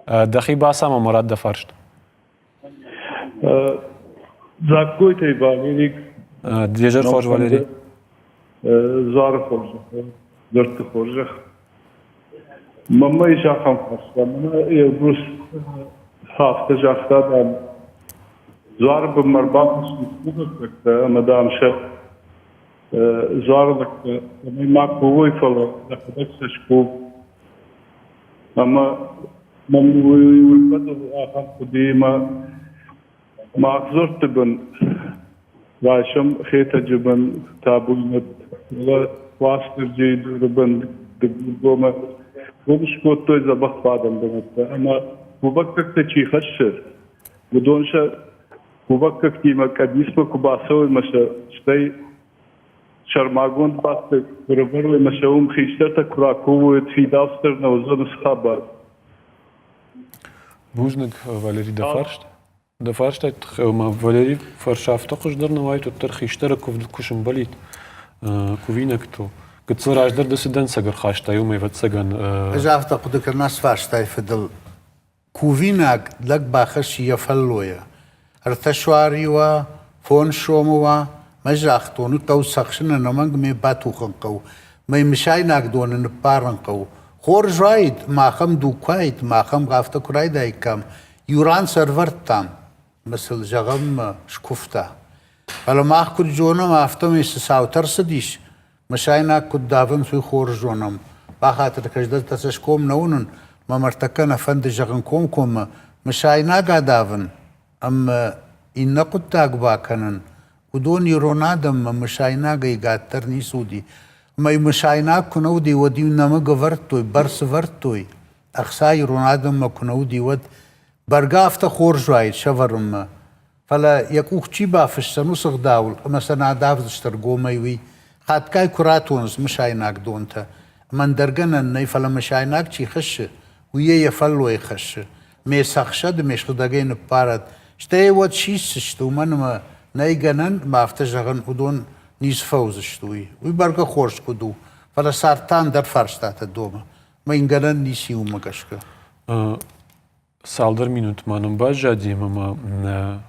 дӕхи бацамӕ мӕ рад дӕ фарст. Дзагкойтӕй Валерик. Де зӕр хорз, Валерий. Дзуары хорзӕх, дзырдты хорзӕх. Мӕнмӕ ис ахӕм фарста. Мӕнӕ Эльбрус афтӕ загъта, дам, дзуары бынмӕ ӕрбахӕссынц кувӕггӕгтӕ ӕмӕ, дам, сӕ дзуары лӕгтӕ цӕмӕй ма кувой, фӕлӕ сӕхӕдӕг сӕ скув. Ӕмӕ мӕм уый фӕдыл ахӕм хъуыдыимӕ мах дзырдты бын райсӕм Хетӕджы бын табуйнӕт, фӕлӕ Уастырджийы дуры бын Дыгургомы уым скодтой дзӕбӕх бадӕн бынӕттӕ ӕмӕ кувӕггӕгтӕ чи хӕссы, уыдон сӕ кувӕггӕгтимӕ къӕбицмӕ куы бацӕуой ӕмӕ сӕ стӕй сӕрмагонд бадты куы рывӕрой ӕмӕ сӕ уым хистӕртӕ куы ракувой, уӕд фидауцдӕр нӕ уыдзӕн уыцы хабар. Бузныг, Валерий, дӕ фарст. Дӕ фарстай тыххӕй ма Валерий фӕрсафтӕ хуыздӕр нӕ уаид, уӕддӕр хистӕры куывд куы сӕмбӕлид кувинӕгтыл. Гыццыл раздӕр ды цы дӕнцӕг ӕрхастай, уымӕй, ӕвӕццӕгӕн. Ӕз афтӕ хъуыды кӕнын ацы фарстайы фӕдыл. Кувинаг лӕг бахӕссы йӕ фӕллойӕ. Ӕртӕ суари уа, фондз сомы уа, мӕ загътон, уый хъӕуы цӕхсын ӕнӕмӕнг ме батухын хъӕуы, мӕ мысайнаг доны ныппарын хъӕуы. Хорз уаид, махӕм дуг куы уаид, махӕм афтӕ куы райдаиккам, иу ран сӕ ӕрвӕрдтам, ӕмӕ сыл, зӕгъӕм, скуывта. Фӕлӕ мах куыд зонӕм, афтӕмӕй цы цаутӕ ӕрцыдис, Мысайнаг куыд давынц, уый хорз зонӕм. Бахатыр кӕсдӕртӕ цӕсгом нӕ уынын, мӕ ӕртӕккӕ нӕ фӕнды зӕгъын комкоммӕ, мысайнаг адавын ӕмӕ иннӕ хъуыддаг бакӕнын, уыдон ирон адӕммӕ мысайнагӕй гаддӕр ницы уыди. Ӕмӕ мысайнаг куы нӕ уыди, уӕд-иу нӕмыг ӕвӕрдтой, бӕрц ӕвӕрдтой. Ӕхца ирон адӕммӕ куы нӕ уыди, уӕд бӕргӕ афтӕ хорз уаид сӕвӕрынмӕ. Фӕлӕ йӕ къух чи бафысдзӕн уыцы гъдауыл ӕмӕ сӕ нӕ адавдзысты ӕргомӕй, уый хатгай куы ратонынц мысайнаг донтӕ. Ӕмӕ ӕндӕр гӕнӕн нӕй, фӕлӕ мысайнаг чи хӕссы, уый йӕ йӕ фӕллойы хӕссы. Ме цӕхсӕд, ме сыгъдӕгӕй ныппарӕд. Стӕй йӕ уӕд сисдзысты, уымӕн ӕмӕ нӕй гӕнӕн, ӕмӕ афтӕ зӕгъын, уыдон ницы фӕуыдзысты, уый. Уый бӕргӕ хорз куыд у, фӕлӕ цард та ӕндӕр фарстатӕ домы. Ӕмӕ йын гӕнӕн ницы и уымӕ гӕсгӕ. Цалдӕр минут ма нын баззади ӕмӕ ма нӕ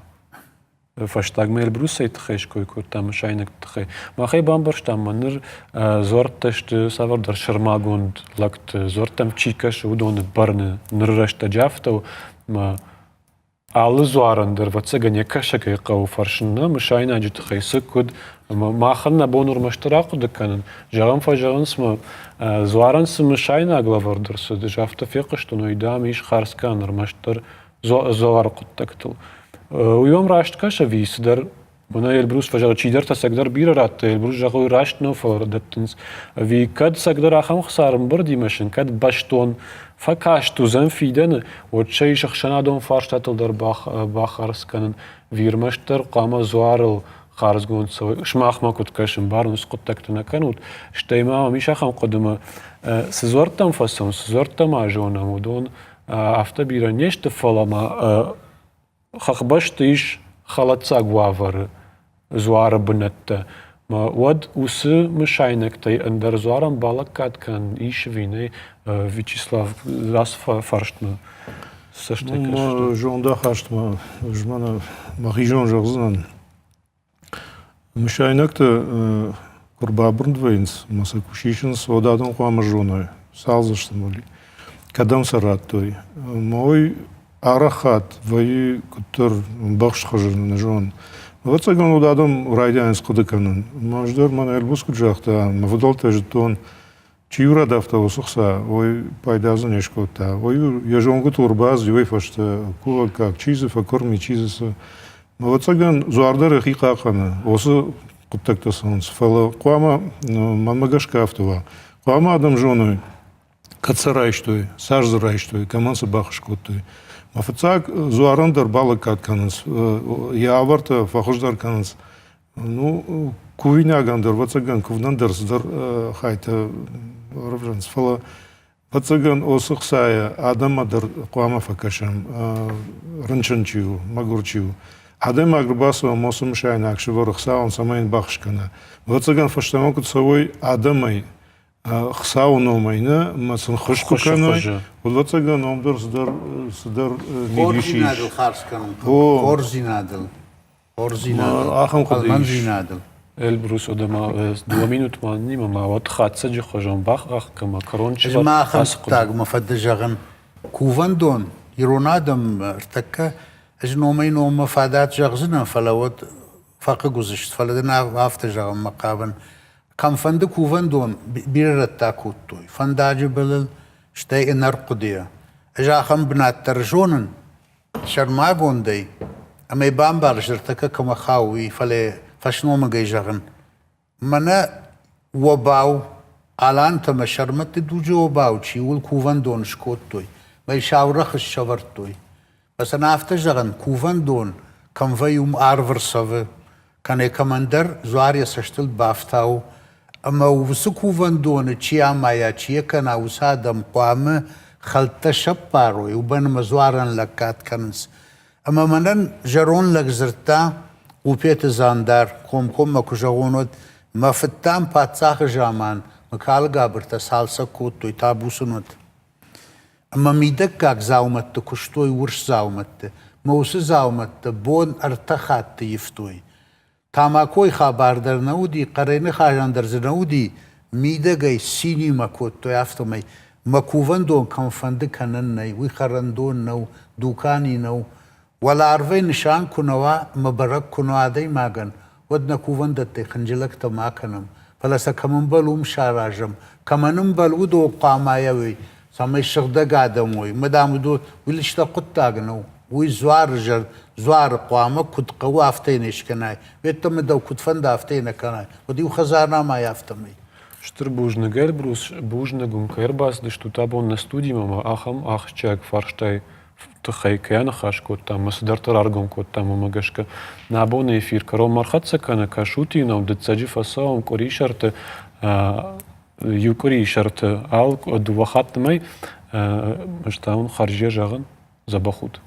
фӕстагмӕ Эльбрусӕй тыххӕй ской кодтам, мысайнӕгты тыххӕй. Мах ӕй бамбӕрстам, ма ныр дзуӕрттӕ сты цавӕрдӕр сӕрмагонд лӕгты, дзуӕрттӕм чи кӕсы, уыдоны бӕрны. Ныры рӕстӕджы афтӕ у, ӕмӕ Алы дзуарӕн дӕр, ӕвӕццӕгӕн, йӕ кӕсӕгӕй хъӕуы фӕрсын нӕ мысайнаджы тыххӕй цы, куыд, ӕмӕ махӕн нӕ бон ӕрмӕстдӕр ахъуыды кӕнын. Зӕгъӕм, фӕзӕгъынц ма, дзуарӕн цы мысайнаг лӕвӕрд ӕрцыд, ӕз афтӕ фехъуыстон, уый, дам, ис хардз кӕнын ӕрмӕстдӕр дзуары хъуыддӕгтыл. Уый уӕм раст кӕсы ӕви цыдӕр Мӕнӕ Эльбрус фӕзӕгъы, чидӕртӕ цӕгдӕр бирӕ радта, Эльбрус зӕгъы, уый раст нӕу, фӕлӕ дӕттынц. Ӕви кӕд цӕгдӕр ахӕм хца ӕрӕмбырдимӕ сын, кӕд бӕстон фӕкаст уыдзӕн фидӕны, уӕд сӕ ис ӕхсӕнадон фарстатыл дӕр бахардз кӕнын, ӕви ӕрмӕстдӕр хъуамӕ дзуарыл хардзгонд цӕуой. Сымахмӕ куыд кӕсын, бӕрнон хъуыддӕгтӕ нӕ кӕнут, стӕй ма мӕм ис ахӕм хъуыдымӕ, цы дзуӕрттӕм фӕцӕуынц, цы дзуӕрттӕ ма зонӕм, уыдон афтӕ бирӕ не сты, фӕлӕ ма Хӕхбӕсты ис хӕлӕтдзаг уавӕры дзуары бынӕттӕ. Уӕд уыцы мысайнӕгтӕй ӕндӕр дзуарӕн балӕггад кӕнын ис ӕви нӕ, Вячеслав, ацы фарстмӕ цӕстӕй кӕсыс? Зондахастмӕ ӕз мӕнӕ мӕхи зон зӕгъдзынӕн. Мысайнӕгтӕ куы рбабырнд вӕййынц ӕмӕ сӕ куы сисынц, уӕд адӕм хъуамӕ зоной, цал дзы сты мӕли, кӕдӕм сӕ радтой. Ӕмӕ уый арӕх хатт вӕййы куыддӕр ӕмбӕхст хуызы, нӕ зонын. Ӕвӕццӕгӕн, уӕд адӕм райдайынц хъуыды кӕнын. Ӕмӕ ӕз дӕр мӕнӕ Эльбрус куыд загъта, мӕ фыдӕлтӕ зыдтон, Чи-иу радавта уыцы хца, уый пайда дзы не скодта. Уый йӕ зонгуытыл ӕрбацыди, уый фӕстӕ кувӕггаг, чи дзы фӕкуырм и, чи дзы цы. Ӕвӕццӕгӕн, дзуар дӕр йӕхи хъахъхъӕны, уыцы хъуыддӕгтӕ цӕуынц. Фӕлӕ хъуамӕ, мӕнмӕ гӕсгӕ афтӕ уа, хъуамӕ адӕм зоной, кӕд сӕ райстой, цас дзы райстой, кӕмӕн цы баххуыс кодтой. Мӕ фыццаг дзуарӕн дӕр балӕггад кӕнынц, йӕ авӕртӕ фӕхуыздӕр кӕнынц. Ну, кувинагӕн дӕр, ӕвӕццӕгӕн, куывдӕн дӕр цыдӕр хайтӕ ӕрывзӕрынц. Фӕлӕ, ӕвӕццӕгӕн, осы хцайӕ адӕммӕ дӕр хъуамӕ фӕкӕсӕм, рынчын чи у, мӕгуыр чи у. Адӕймаг ӕрбацӕуа ӕмӕ уыцы мысайнаг сывӕры хцауӕн, цӕмӕй йын баххуыс кӕна. Ӕвӕццӕгӕн, фӕстӕмӕ куыд цӕуой адӕмӕй, Хуыцауы номӕй нӕ, ӕмӕ сын ххуыс куы кӕной, ӕвӕццӕгӕн, ном дӕр цыдӕр цыдӕр мидис ис. Хорздзинадыл хардз кӕнын хъӕуы. Хорздзинадыл. Хорздзинадыл. Ахӕм хъуыды ис. Фӕлмӕндзинадыл. Эльбрус, ма дыууӕ минутмӕ нима ма уӕд хатдзӕджы хуызӕн бахахх кӕма кӕрон Ӕз ма ахӕм хъуыддагмӕ фӕдды зӕгъын. Кувӕндон ирон адӕм ӕртӕккӕ ӕз номӕй-номмӕ фадат зӕгъдзынӕн, фӕлӕ уӕд фӕхъыг уыдзысты, фӕлӕ дын афтӕ зӕгъынмӕ хъавын. Кӕмфӕнды кувӕндон бирӕ рӕттӕ кодтой, фӕндаджы былыл, стӕй ӕнӕрхъуыдыйӕ. Ӕз ахӕм бынат дӕр зонын сӕрмагондӕй, ӕмӕ йӕ бамбарыс, ныртӕккӕ кӕмӕ хауы, уый, фӕлӕ фӕсномыгӕй зӕгъын. Мӕнӕ обау, алантӕ мӕ сӕрмӕтты дуджы обау чи, ууыл кувӕндон скодтой, мӕ сау рӕхыс сӕвӕрдтой. Фӕлӕ афтӕ зӕгъӕн, кувӕндон кӕм вӕййы, уым арв ӕрцӕвы, кӕнӕ кӕмӕндӕр дзуар йӕ цӕстыл бафтауы. Ӕмӕ уыцы кувӕндоны чи амайа, чи йӕ кӕна, уыцы адӕм хъуамӕ хӕлттӕ сӕппарой, уымӕн ӕмӕ дзуарӕн лӕггад кӕнынц. Ӕмӕ мӕнӕн зӕронд лӕг дзырдта, Хъупеты Дзандар, комкоммӕ куы зӕгъон, уӕд мӕ фыдтӕм паддзахы заман Мыкалгабыртӕ цалцӕг кодтой, табу сын уӕд. Ӕмӕ мидӕггаг дзаумӕтты куыстой урс дзаумӕтты, мӕ уыцы дзаумӕттӕ бон ӕртӕ хатты ивтой. Тамакойы хабар дӕр нӕ уыди, хъӕрӕй ныхасӕн дӕр дзы нӕ уыди, мидӕгӕй цинимӕ кодтой, афтӕмӕй. Мӕ кувӕндон кӕмфӕнды кӕнӕн нӕй, уый хӕрӕндон нӕу, дукани нӕу. Уӕларвӕй нысан куы нӕ уа ӕмӕ бӕрӕг куы нӕ уа адӕймагӕн, уӕд нӕ кувӕндӕттӕй хынджылӕгтӕ ма кӕнӕм, фӕлӕ сӕ кӕм ӕмбӕлы, уым саразӕм. Кӕмӕн ӕмбӕлы, уыдон хъуамӕ уой, цӕмӕй сыгъдӕг адӕм уой. Ӕмӕ, дам, уыдон уый лыстӕг хъуыддаг нӕу. Уый дзуары зӕр дзуары хъуамӕ куыд хъӕуы, афтӕ йын скӕнай. Уеддӕмӕ дӕу куыд фӕнда, афтӕ йын нӕ кӕнай. Уӕд иу хӕдзар намайы афтӕмӕй. Стыр бузныг, Эльбрус, бузныг уын, кӕй ӕрбацыдыстут абон нӕ студимӕ ӕмӕ ахӕм ахсджиаг фарстай тыххӕй кӕй аныхас кодтам ӕмӕ цыдӕртӕ раргом кодтам, уымӕ гӕсгӕ нӕ абоны эфир кӕронмӕ ӕрхӕццӕ кӕны. Кӕсут-иу нӕм, дыццӕджы фӕцӕуӕм къуырисӕрты, иу къуырисӕрты ал дыууӕ хатты мӕй. Ӕз та уын хӕрзиӕ зӕгъын, дзӕбӕх ут.